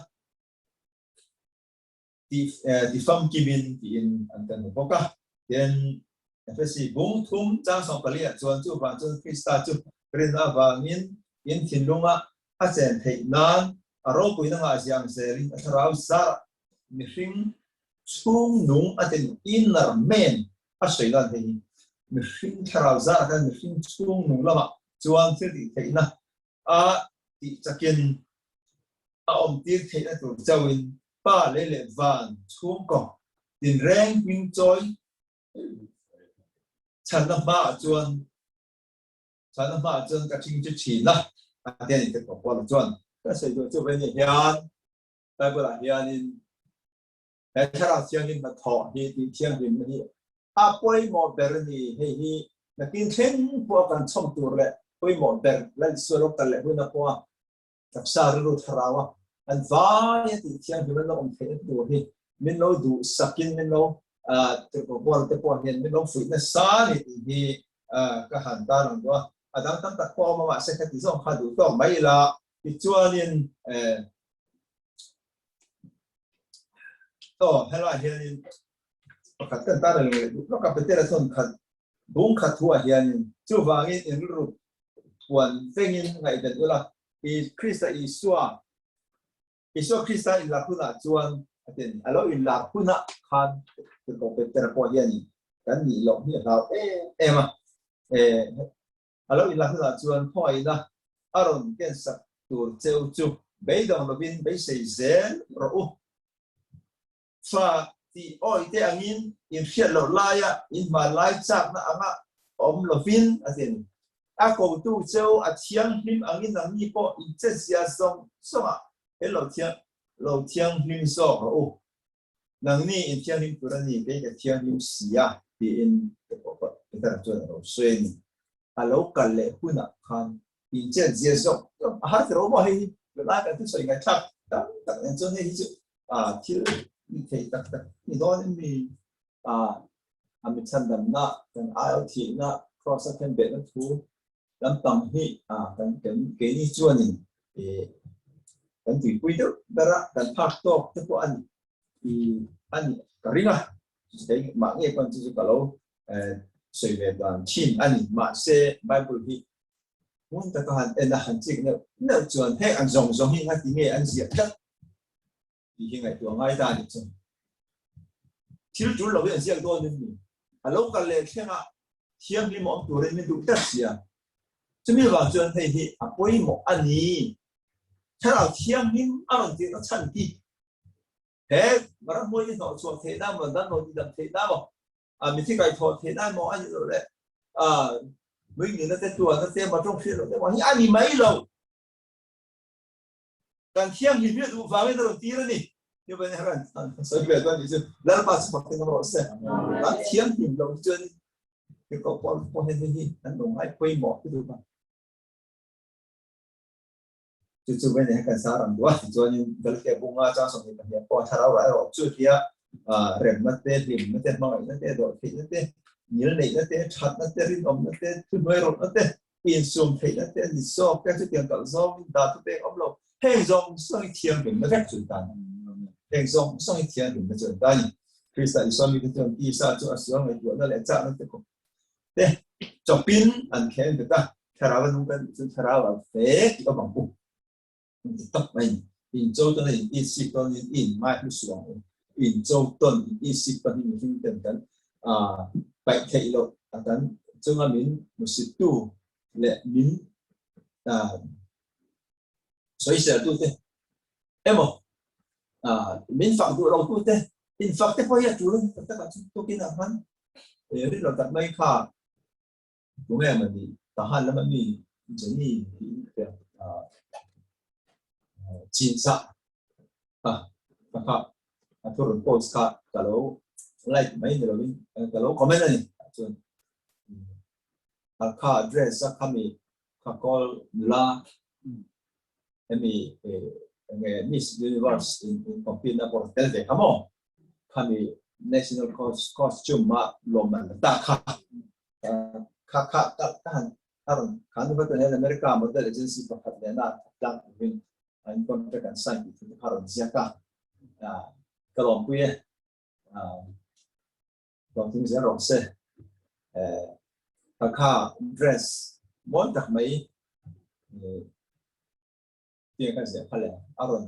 Speaker 3: ti famkimin tiin an kan hmu bawk a. Tin, Efesi bung thum chang 14 ah chuan chuvang chuan Krista chu rinna avangin in thinlunga a chen theih nan a ropuina ngahzia ang zelin a thlarau zarah mihring chhung nung a ti inner man a sawi dan hei hi mihring thlarau zarah khan mihring chhung nung lamah chuan thil tih theihna a tih chakin a awmtir theihna tur chauhin Pa lei leh van chhungkaw tinreng hming chawi chhanna hmaah chuan chhanna hmaah chuan ka ṭhing chu ṭhin a, a ti a ni te Paula chuan. Ka sawi duh chu vei hian Bible-ah hianin he Thlarau Thianghlim hnathawh hi tih thianghlimna hi a pawimawh ber a ni. Hei hi nakin thleng pawha kan chhawm tur leh pawimawh ber Lalsual lo kal leh huna pawha taksa rilru thlarau a an vai a tih thianghlim an lo awm theihna tur hi min lo duh sakin min lo tirhkoh Paula te pawh hian min lo fuih nasa a ni tih hi ka han tar ang duh a. A dang tam tak pawh a awm a mahse ka ti zawng kha duh tawk mai ila tichuanin aw helaiah hianin pakhat kan tar ang leh duh lawk a Petera chuan khat bung khat thuah hianin chuvangin in rilru puan vengin ngaihven ula i Krista Isua Isua Krista inlak hunah chuan a ti a ni. A lo inlak hunah khan tirhkoh Petera pawh hianin kan nih loh hi a hlau em em a. A lo inlak hunah chuan khawngaihna a rawn kensak tur cheu chu beidawng lovin beisei zel rawh u. Fa tih awi te angin inhriat loh laia inhmanlai chakna anga awm lovin a ti a ni. A kotu cheu a thianghlim angin nangni pawh inchetzia zawng zawngah he lo thiang lo thianghlim zawk rawh u. Nangni inthianghlim tur a ni, kei ka thianghlim si a, tiin Petera chuan a lo sawi a ni. A lo kal leh hunah khan inchetzia zawng zawng a har tiro maw hei hi? Tunlai kan thusawi ngaihthlak tam tak nen chuan hei hi chu thil ni thei tak tak ni dawn in mi a mi chhandamna kan aio thihna cross a khen behna thu lampang hi kan kan keini chuanin kan tuipui deuh ber a kan phak tawk te pawh a ni a ni ka ring a kei mah nge pawn chu chu ka lo sawi ve dan thin a ni mahse Bible hi Hmun taka han en a han chik neuh neuh chuan heng an zawng zawng hi ngati nge an ziah tlat tih hi ngaihtuah ngai ta a nih chu. Thil tul lo hi an ziak dawn em ni? A lo kal leh thlengah thianghlim awm turin min duh tlat sia. Chumi vang chuan hei hi a pawimawh a ni. Thlarau thianghlim a rawn tirhna chhan hi he ramhmuai hi hnawhchhuah theihna maw, dan rawn tidam theihna maw, a mithi kaihthawh theih nan maw a nih loh le a nui nihna te tuahna te maw tawng hriat loh te maw hi a ni mai lo kan thianghlim hi a duh vangin a rawn tir a ni ni ban hian an sawi ve chuan chu lalpa chu fak ten rawh se kan thianghlim lo chuan ke ko pawh pawh hian hi an lo ngai pawimawh ti duh ba Chu chu vei nei kan sar ang duh a, tichuanin Galatia bunga chang 22 pawh thlarau rah erawh chu tia remna te, hlimna te, hmangaihna te, dawhtheihna te, ngilneihna te, thatna te, rinawmna te, thuhnuairawhna te, insum theihna te, ni zawk te, chutiang kalh zawngin dah thu pek awm lo. Heng zawng zawng hi thianghlimna vek chu an ta a ni. Heng zawng zawng hi thianghlimna chu an ta a ni. Krista Isua mite chuan tisa chu a sual ngaihtuahna leh chakna te kawp te chawpin an thleng bet a, thlarau a nung kan tih chu thlarau a ve tih awm ang u. An ti tawp mai ni. In cho tawn a in isik tawn in in mai hlu suh ang u. In cho tawn in isik tawn hi mihring ten kan paih theih loh a kan chunga min hmusit tu leh min sawisel tu te emaw min fak duh lo tu te in fak te pawh hi a tul a ni tak takah chuan tukin ah khan rin lo tak mai kha tunge mawni Tahan lama mi Jenny tiin ka hria. Chinzah kha ka kha a thu rawn post kha ka lo like mai ni lovin ka lo comment a ni chuan kha dress a khami kha call nula hemi enge Miss Universe in in compete na pawh tel ve kha maw khami national costume a lawmman la ta kha kha kha ka han a rawn khan nu kha hian America model agency pakhat nena tlang turin an contract an sign tih thu te kha a rawn ziak a, ka lawmpui e, lawmtling zel rawh se. Kha dress mawi tak mai tiang ka ziah kha le a rawn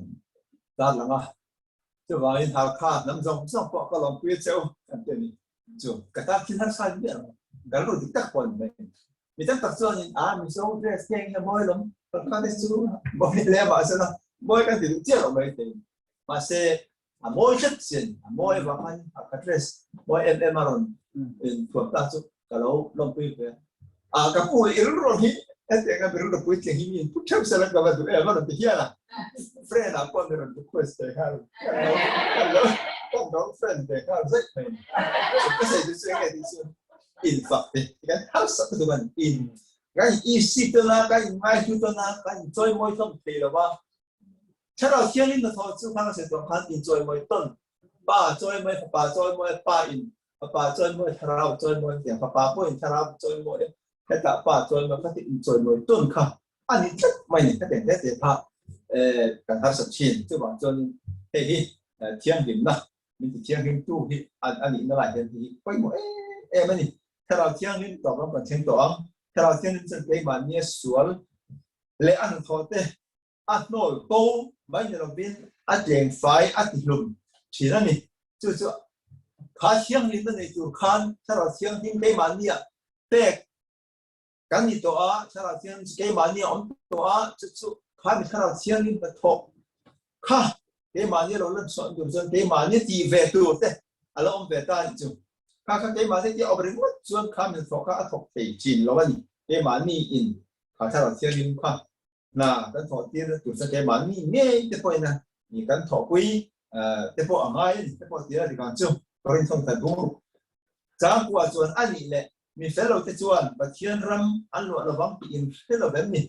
Speaker 3: tar lang a, chuvangin Halkha hnam zawng zawng pawh ka lawmpui a cheu kan ti a ni. Chu ka tan thil harsa in miah lo, ka rilru dik tak pawh a ni mai. Mi tam tak chuanin a Mizo dress keng hi a mawi lawm, Halkha te chu mawi hle mahse la mawi kan ti duh chiah lo mai thei. Mahse a mawi hret sin, a mawi avang khan Halkha dress mawi em em a rawn inthuam ta chu ka lo lawmpui ve a. Ka pu i rilru hi hetiang a mi rilru puitling hi mi input theuh sela ka va duh em a rawn ti hial a. Friend ah pawh mi rawn request ve nghal kan lo kan lo friend ve nghal zaih mai ni. Ka sawi chu chu enge tih chu infak te kan harsa ka duh a ni. In kan in isi tawn a, kan in ngaihlu tawn a, kan in chawimawi hlawm thei lo va. Thlarau Thianghlim hnathawh chu khan a sawi tawh khan inchawimawi tawn, Pa chawimawi, Fapa chawimawi, Pa in Fapa chawimawi, Thlarau chawimawi tiang Fapa pawhin Thlarau chawimawi, hetah Pa chawimawi kha tih inchawimawi tawn kha a ni tlat mai ni. Hetiang hle te kha kan harsat thin. Chuvang chuanin hei hi thianghlimna min ti thianghlimtu hi a nihna lai hian hei hi pawimawh em em a ni. Thlarau Thianghlim tawp ram kan thleng tawh ang. Thlarau Thianghlim chuan keimahnia sual leh a hnathawh te a hnawl ko mai ni lovin a tleng fai a ti hlum thin a ni. Chu chu kha thianghlimna nei tur khan Thlarau Thianghlim keimahnia pek kan ni tawh a, Thlarau Thianghlim chu keimahnia awm tawh a, chu chu kha mi Thlarau Thianghlim hnathawh kha keimahnia lo lan chhuah tur chuan keimahnia tih ve tur te a lo awm ve ta a nih chu. Kha kha keimahnia tih a awm ringawt chuan kha mi hnathawh kha a thawk thei thin lo a ni. Keimahni in kha Thlarau Thianghlim kha hna kan thawh tir tur chuan keimahni ngei te pawhin a ni kan thawhpui te pawh a ngai a ni te pawh tir a dik ang chu Korinth thawng khat bung ruk changkua chuan a nih leh mi fel lo te chuan Pathian ram an luah lovang tih in hre lo vem ni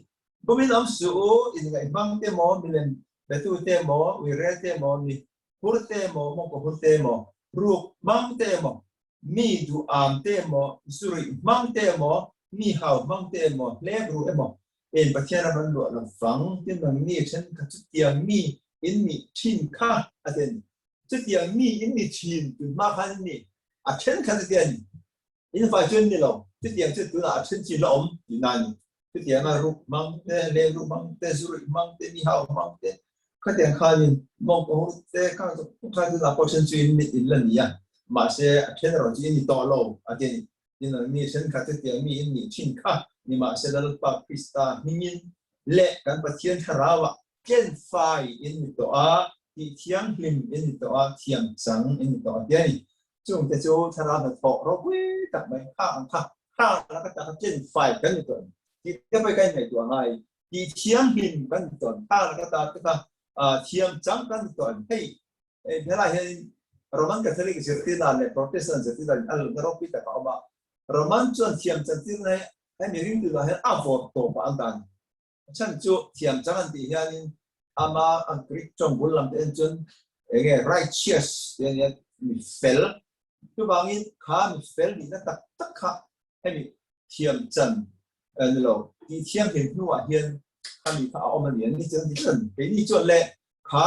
Speaker 3: bumin awm suh u in ngaihmang te maw milem betu te maw uirel te maw mi hur te maw mawngkaw hur te maw ruk hmang te maw mi duh am te maw zuruih hmang te maw mi hau hmang te maw hlep ru emaw Heng Pathian ram an luah lo vang tin nangni thenkhat chutiang mi in nih thin kha a ti a ni. Chutiang mi in ni thin tun hma khan in ni a thenkhat a ti a ni. In fai chu an ni lo, chutiang chu tunah a then chin la awm tihna a ni. Chutianga ruk hmang te, leng ruk hmang te, zu ruih hmang te, mi hau hmang te, khatiang khanin mawngkaw te kha kha tunah pawh then chu in mit in la ni a, mahse a then erawh chu in ni tawh lo a ti a ni. Tin, mi thenkhat chutiang mi in nih thin kha nimahsela Lalpa Krista hmingin leh kan Pathian Thlarauah tlenfai in ni tawh a, tih thianghlim in ni tawh a, thiamchang in ni tawh a ti a ni. Chungte chu Thlarau hnathawh ropui tak mai kha ang kha, kha laka taka tlenfai kan ni tawh em? Tih te pawh hi kan inngaihtuah ngai. Tih thianghlim kan ni tawh em? Kha laka ta te kha thiamchang kan ni tawh em? Hei Helai hianin Roman Catholic zirtirna leh Protestant zirtirna in a lalna ropui tak a awm a. Roman chuan thiam chantirna hi hemi ringtu ah hian a vawrh tawp ah an dah a ni. A chhan chu thiam chang an tih hianin ama an Greek tawng bul lam te en chuan enge righteous tih a nia, mi fel. Chuvangin kha mi fel nihna tak tak kha hemi thiam chan ni lo tih thianghlim hnuah hian khami kha a awm a ni an ni chuan ti chuan keini chuan le kha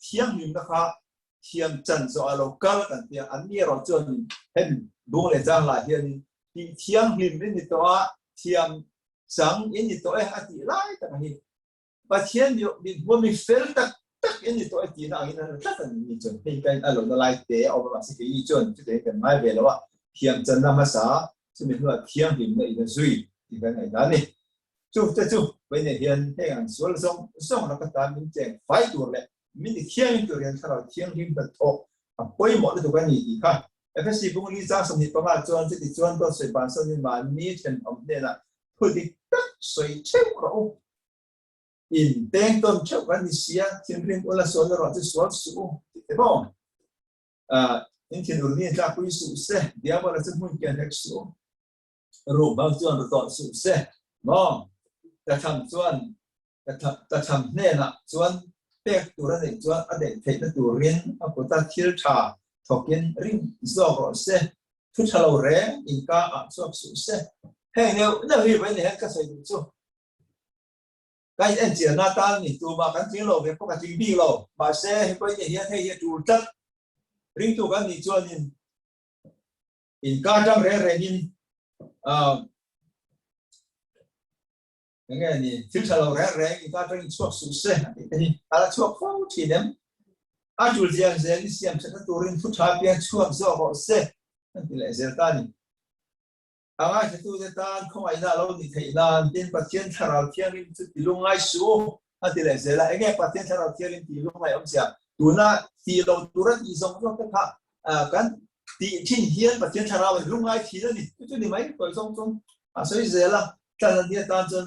Speaker 3: thianghlimna kha thiam chan zawh ah lo kal kan ti a, an ni erawh chuanin hemi bung leh chang lah hianin tih thianghlim in ni tawh a, thiam chang in ni tawh e a tih lai tak a hi. Pathian mi hmuh mi fel tak tak in ni tawh e tihna angin an la tlat a ni ni chuan hei kain a lohna lai te a awm a, mahse keini chuan chutiang kan ngai ve lo a, thiam channa hmasa chumi hnuah thianghlimna in a zui tih kan ngaihdan a ni. Chuvte chu Vawiinah hian heng an sual zawng zawng laka tan min cheng fai tur leh min ti thianghlim tur hian Thlarau Thianghlim hnathawh a pawimawh lutuk a ni tih kha FSC Bungli chang 25 chuan chuti chuan dawt sawi bansanin mahni thenawm hnenah thu dik tak sawi theuh rawh u. In teng tawn theuh kan ni sia, thinrim ula sual erawh chu sual suh u tih te maw? In thinur ni tlakpui suh se, diabola chu hmun kian hek suh u. Ruh bang chuan ru tawh suh se maw? Tlatham chuan tlatham hnenah chuan pek tur a neih chuan a neih theihna turin a kuta thil tha thawkin ring zawk rawh se, thu tha lo reng inka ah chhuak suh se. Heng neuh neuh hi vawiin hian ka sawi duh chu. Ka in enchian na tan ni tumah kan tling lo ve pawh ka tling bik lo. Mahse he pawhin hian hei hi a tul tlat. Ringtu kan nih chuanin Inkar tang reng rengin enge ni thil tha lo reng reng inkar tangin chhuak suh se a tih te hi a la chhuak fo thin em? A tul zian zel i siam thatna turin thu tha pian chhuak zawk rawh se an ti leh zel ta a ni. A ngaithlatute tan khawngaihna a lo nih theih nan tin Pathian Thlarau Thianghlim chu ti lungngai suh u a ti leh zel a. Enge Pathian Thlarau Thianghlim ti lungngai awmzia? Tuna tih lo tura tih zawng zawng te kha kan tih thin hian Pathian Thlarau in lungngai thin a ni. Chu chu ni mai tawi zawng chuan a sawi zel a. Tlan a nia tan chuan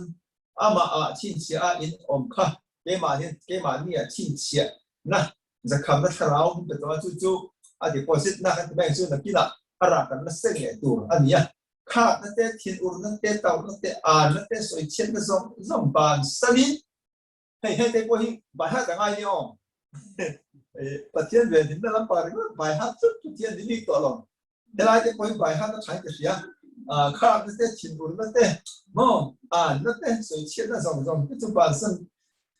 Speaker 3: amah ah chhinchhiah a in awm kha keimah hian keimahni ah chhinchhiah na zakhamna thlarau hmun pe tawh a, chu chu a deposit na kan ti mai ang chu nakinah a rah kan la seng leh tur a ni a. Khatna te, thinurna te, tauhna te, anna te, sawichhiatna zawng zawng ban sanin hei hete pawh hi by heart a ngai nia aw. Pathian ve hlimna lampang ringawt by heart chu Pathian ni bik tawh lo. Helai te pawh hi by heart a thain ka hria. Khatna te, thinurna te, maw anna te, sawichhiatna zawng zawng te chu ban san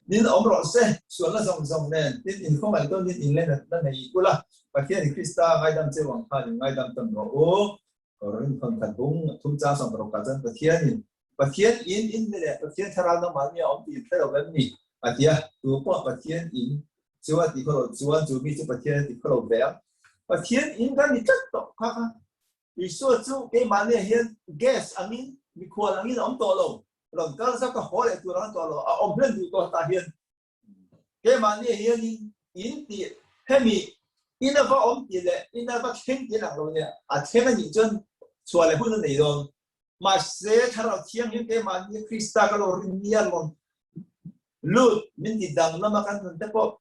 Speaker 3: Nin awm rawh se, sualna zawng zawng nen, tin inkhawngaih tawn in inlenatna nei ula, Pathianin Krista ngaidam cheu ang khan in ngaidam tawn rawh u. Korin thawnkhat bung thum chang sawm paruk ah chuan Pathianin, Pathian in in ni leh Pathian thlarau nangmah mi a awm tih in hre lo vem ni? a ti a, tu pawh Pathian in chu a ti khaw lo chuan chu mi chu Pathian a ti khaw lo ve ang. Pathian in kan ni tlat tawh kha kha Isua chu keimahniah hian guest angin, mikhual angin a awm tawh lo. Rawn kal zak a haw leh tur ang tawh lo, a awm hlen duh tawh tah hian keimahniah hianin in tih hemi in a va awm tih leh in a va thleng tih lang lo nia, a thleng a nih chuan chhuah leh hun a nei dawn. Mahse Thlarau Thianghlim keimahnia Krista ka lo rin nia rawn lut min ti danglam a kan nun te pawh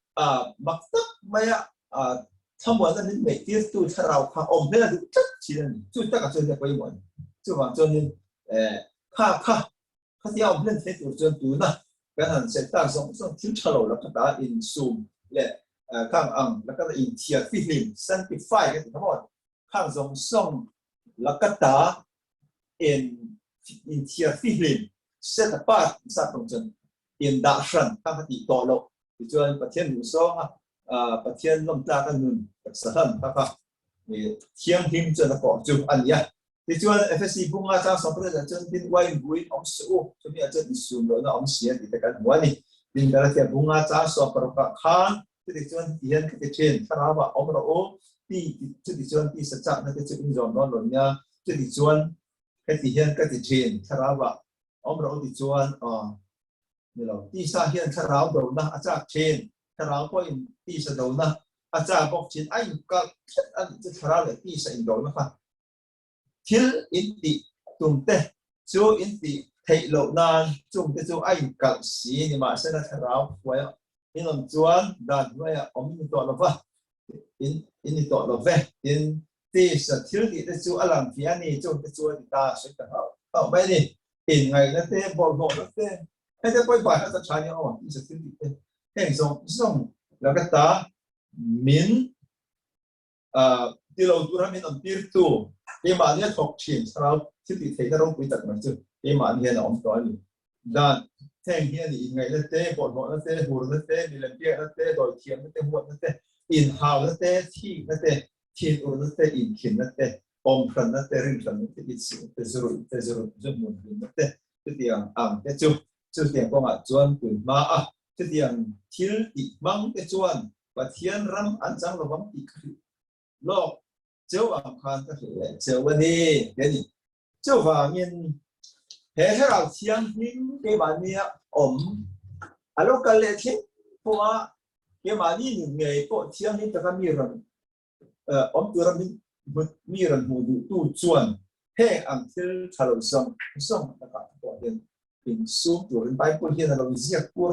Speaker 3: mak tak maia thlamuanna min neih tirtu thlarau kha awm hmel a duh tlat thin a ni. Chu takah chuan nia pawimawh a ni. Chuvang chuanin kha kha khatia awm hlen thei tur chuan tuna kan han sawi tak zawng zawng thil tha lo laka ta insum leh khang ang laka ta inthiar fihlim, sanctify kan ti kha maw? Khang zawng zawng laka ta in inthiar fihlim, set apart sap tawng chuan indah hran kha ka tih tawh loh. Tichuan Pathian duh zawnga Pathian lawm tlaka nun taksa hlan kha kha thianghlim chuan a kawh chu a ni a. Tichuan Efesi bunga chang sawmpariat ah chuan tin uain buin awm suh u, chumi ah chuan insum lohna awm si a tih te kan hmu a ni. Tin Galatia bunga chang sawmparuk ah khan chutichuan ti hian ka ti thin, thlarau ah awm rawh u, ti chutichuan tisa chakna te chu in zawm dawn lo nia, chutichuan heti hian ka ti thin, thlarau ah awm rawh u tichuan aw ni lo, tisa hian thlarau dona a chak thin, thlarau pawhin tisa dona a chak bawk thin, a inkalh tlat a nih chu thlarau leh tisa indona kha. Thil intih tum te chu intih theih loh nan chung te chu a inkalh si nimahsela thlarau hruai in awm chuan dan hnuaiah awm in ni tawh lo va, in ni tawh lo ve. Tin, tisa thil tih te chu a lang fiah a ni, chung te chu a ti ta a sawi ta nghauh nghauh mai a ni. Inngaihna te, bawlhhlawhna te, hete pawh i bai hrat a tha nia aw, tisa thil tih te heng zawng zawng laka ta min ti lo tura min awm tirtu keimahni a thawk thin thlarau thil tih theihna ropui tak mai chu keimahni hian a awm tawh a ni. Dan heng hian i inngaihna te, bawlhhlawhna te, hurna te, milem biakna te, dawithiamna te, huatna te, inhauna te, thikna te, thinurna te, inkhinna te, awmhranna te, rinhranna te, itsikna te, zuruih te, zurut zuhmun hlimna te, chutiang ang te chu chutiang kawngah chuan tun hma a chutiang thil tih hmang te chuan Pathian ram an chang lovang tih ka hrilh lawk cheu ang khan ka hrilh leh cheu a ni ti a ni. Chuvangin he Thlarau Thianghlim keimahnia awm a lo kal leh thleng pawha keimahni nun ngei pawh thianghlim taka mi rawn awm tura min mi rawn hmuh duhtu chuan heng ang thil tha lo zawng zawng lakah te pawh hian Insum turin Bible hian a lo ziak kur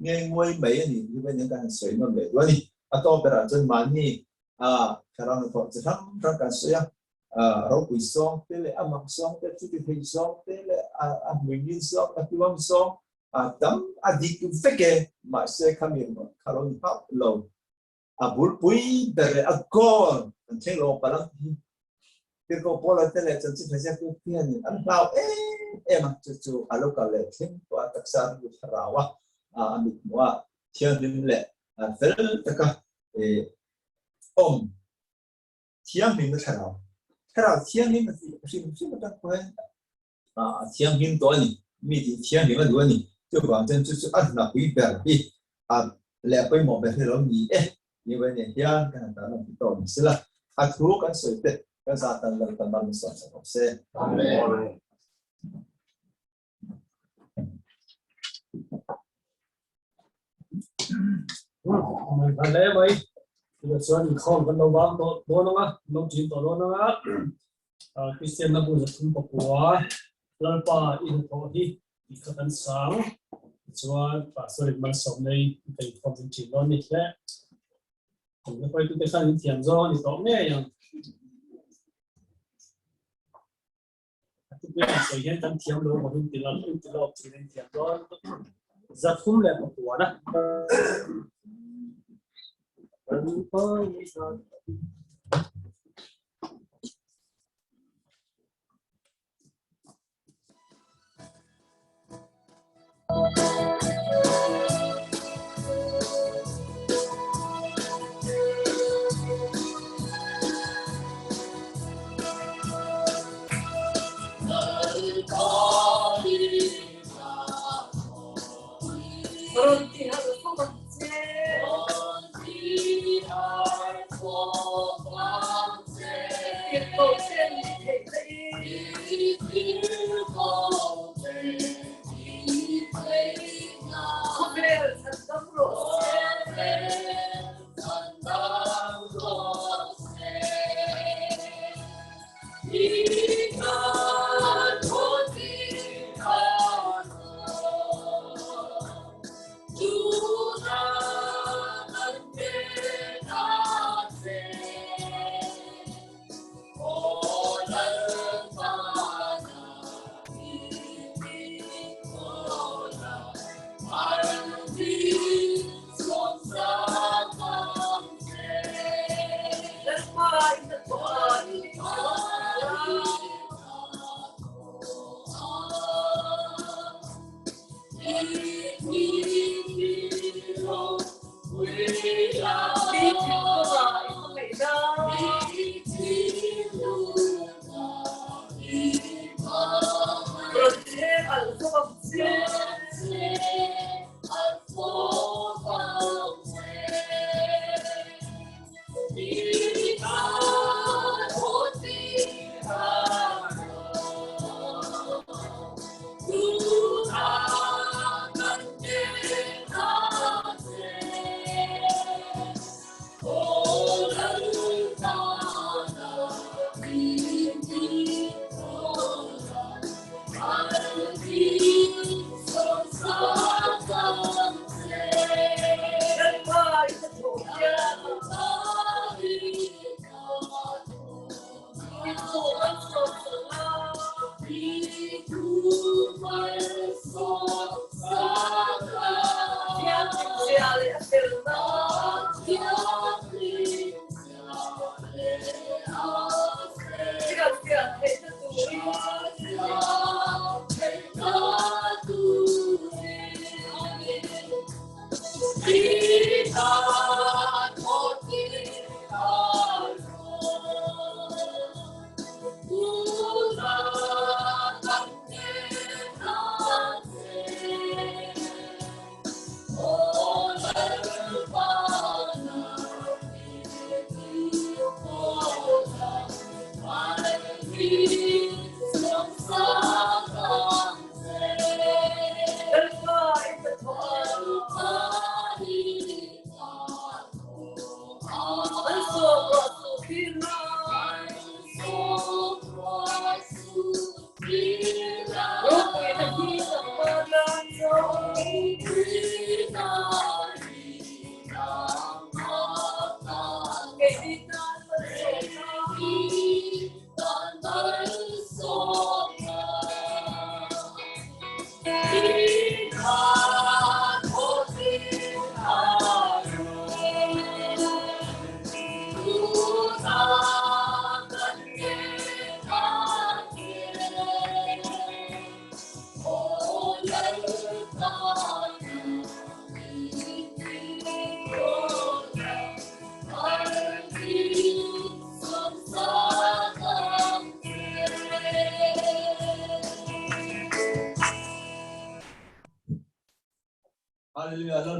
Speaker 3: nge nguai mai a ni tih hi kan han sawi nawn leh duh a ni. A tawp berah chuan mahni thlarau hnathawh chi hrang hrang kan sawi a, ropui zawng te leh a mak zawng te, chuti thei zawng te leh a hmuingil zawng, a tuam zawng a tam a dik vek e, mahse khami ringawt kha lo ni hauh lo. A bulpui ber leh a goal kan thleng lo palh ang tih hi Tirhkoh Paula te leh chanchin tha ziaktu hianin an hlau em em a, chu chu a lo kal leh thleng tawh a, taksa rilru thlarau a, a mithmuh a thianghlim leh fel taka awm thianghlimna thlarau, thlarau thianghlim a tih hrim hrim atang pawh hian a thianghlim tawh a ni, mi tih thianghlim a duh a ni. Chuvang chuan chu chu a hnapui ber hi a leh a pawimawh ber hi a lo ni e. Ni ve nen hian kan han tan ti tawh ni sela, a thu kan sawi te kan za tan lal tan mal min sawn sak rawh se.
Speaker 4: Amen.
Speaker 1: Hle mai. Chuan inkhawm kan lo vang tawh dawn ang a, lo ṭin tawh dawn ang a. Kristian na bu 309 Lalpa i hnathawh hi tih kha kan sang. Tichuan Pastor in malsawm nei ka inkhawm min ṭin dawn ni hle. Kan la hruaitute khan in thiam zawng a ni tawh ngei ang. A tupui kan sawi hian kan thiam lo emaw in ti lo in ti lawk thin in thiam dawn 309 na. Lalpa i hnathawh hi.
Speaker 2: Rawn ti harh fawk ang che.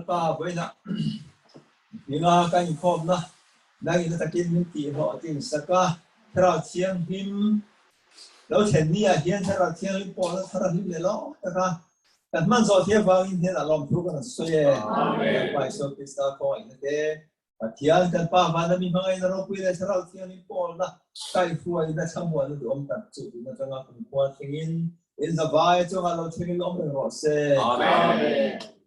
Speaker 3: Lalpa vawiinah hminga kan inkhawmna nangin na takin min tihhlawh a tin sak a, Thlarau Thianghlim lo thlen ni ah hian Thlarau Thianghlim pawh la thar a hlim leh lawm tak a, kan hman zawh thiam vangin hian a lawmthu kan rawn sawi e. Lalpa Isua Krista khawngaihna te, Pathian kan Pa vana mi hmangaihna ropui leh Thlarau Thianghlim pawlna kaihhruaina thlamuanna duhawm tak chu tun atanga kumkhua thlengin in zavai chungah lo thlengin awm reng rawh se.
Speaker 4: Amen.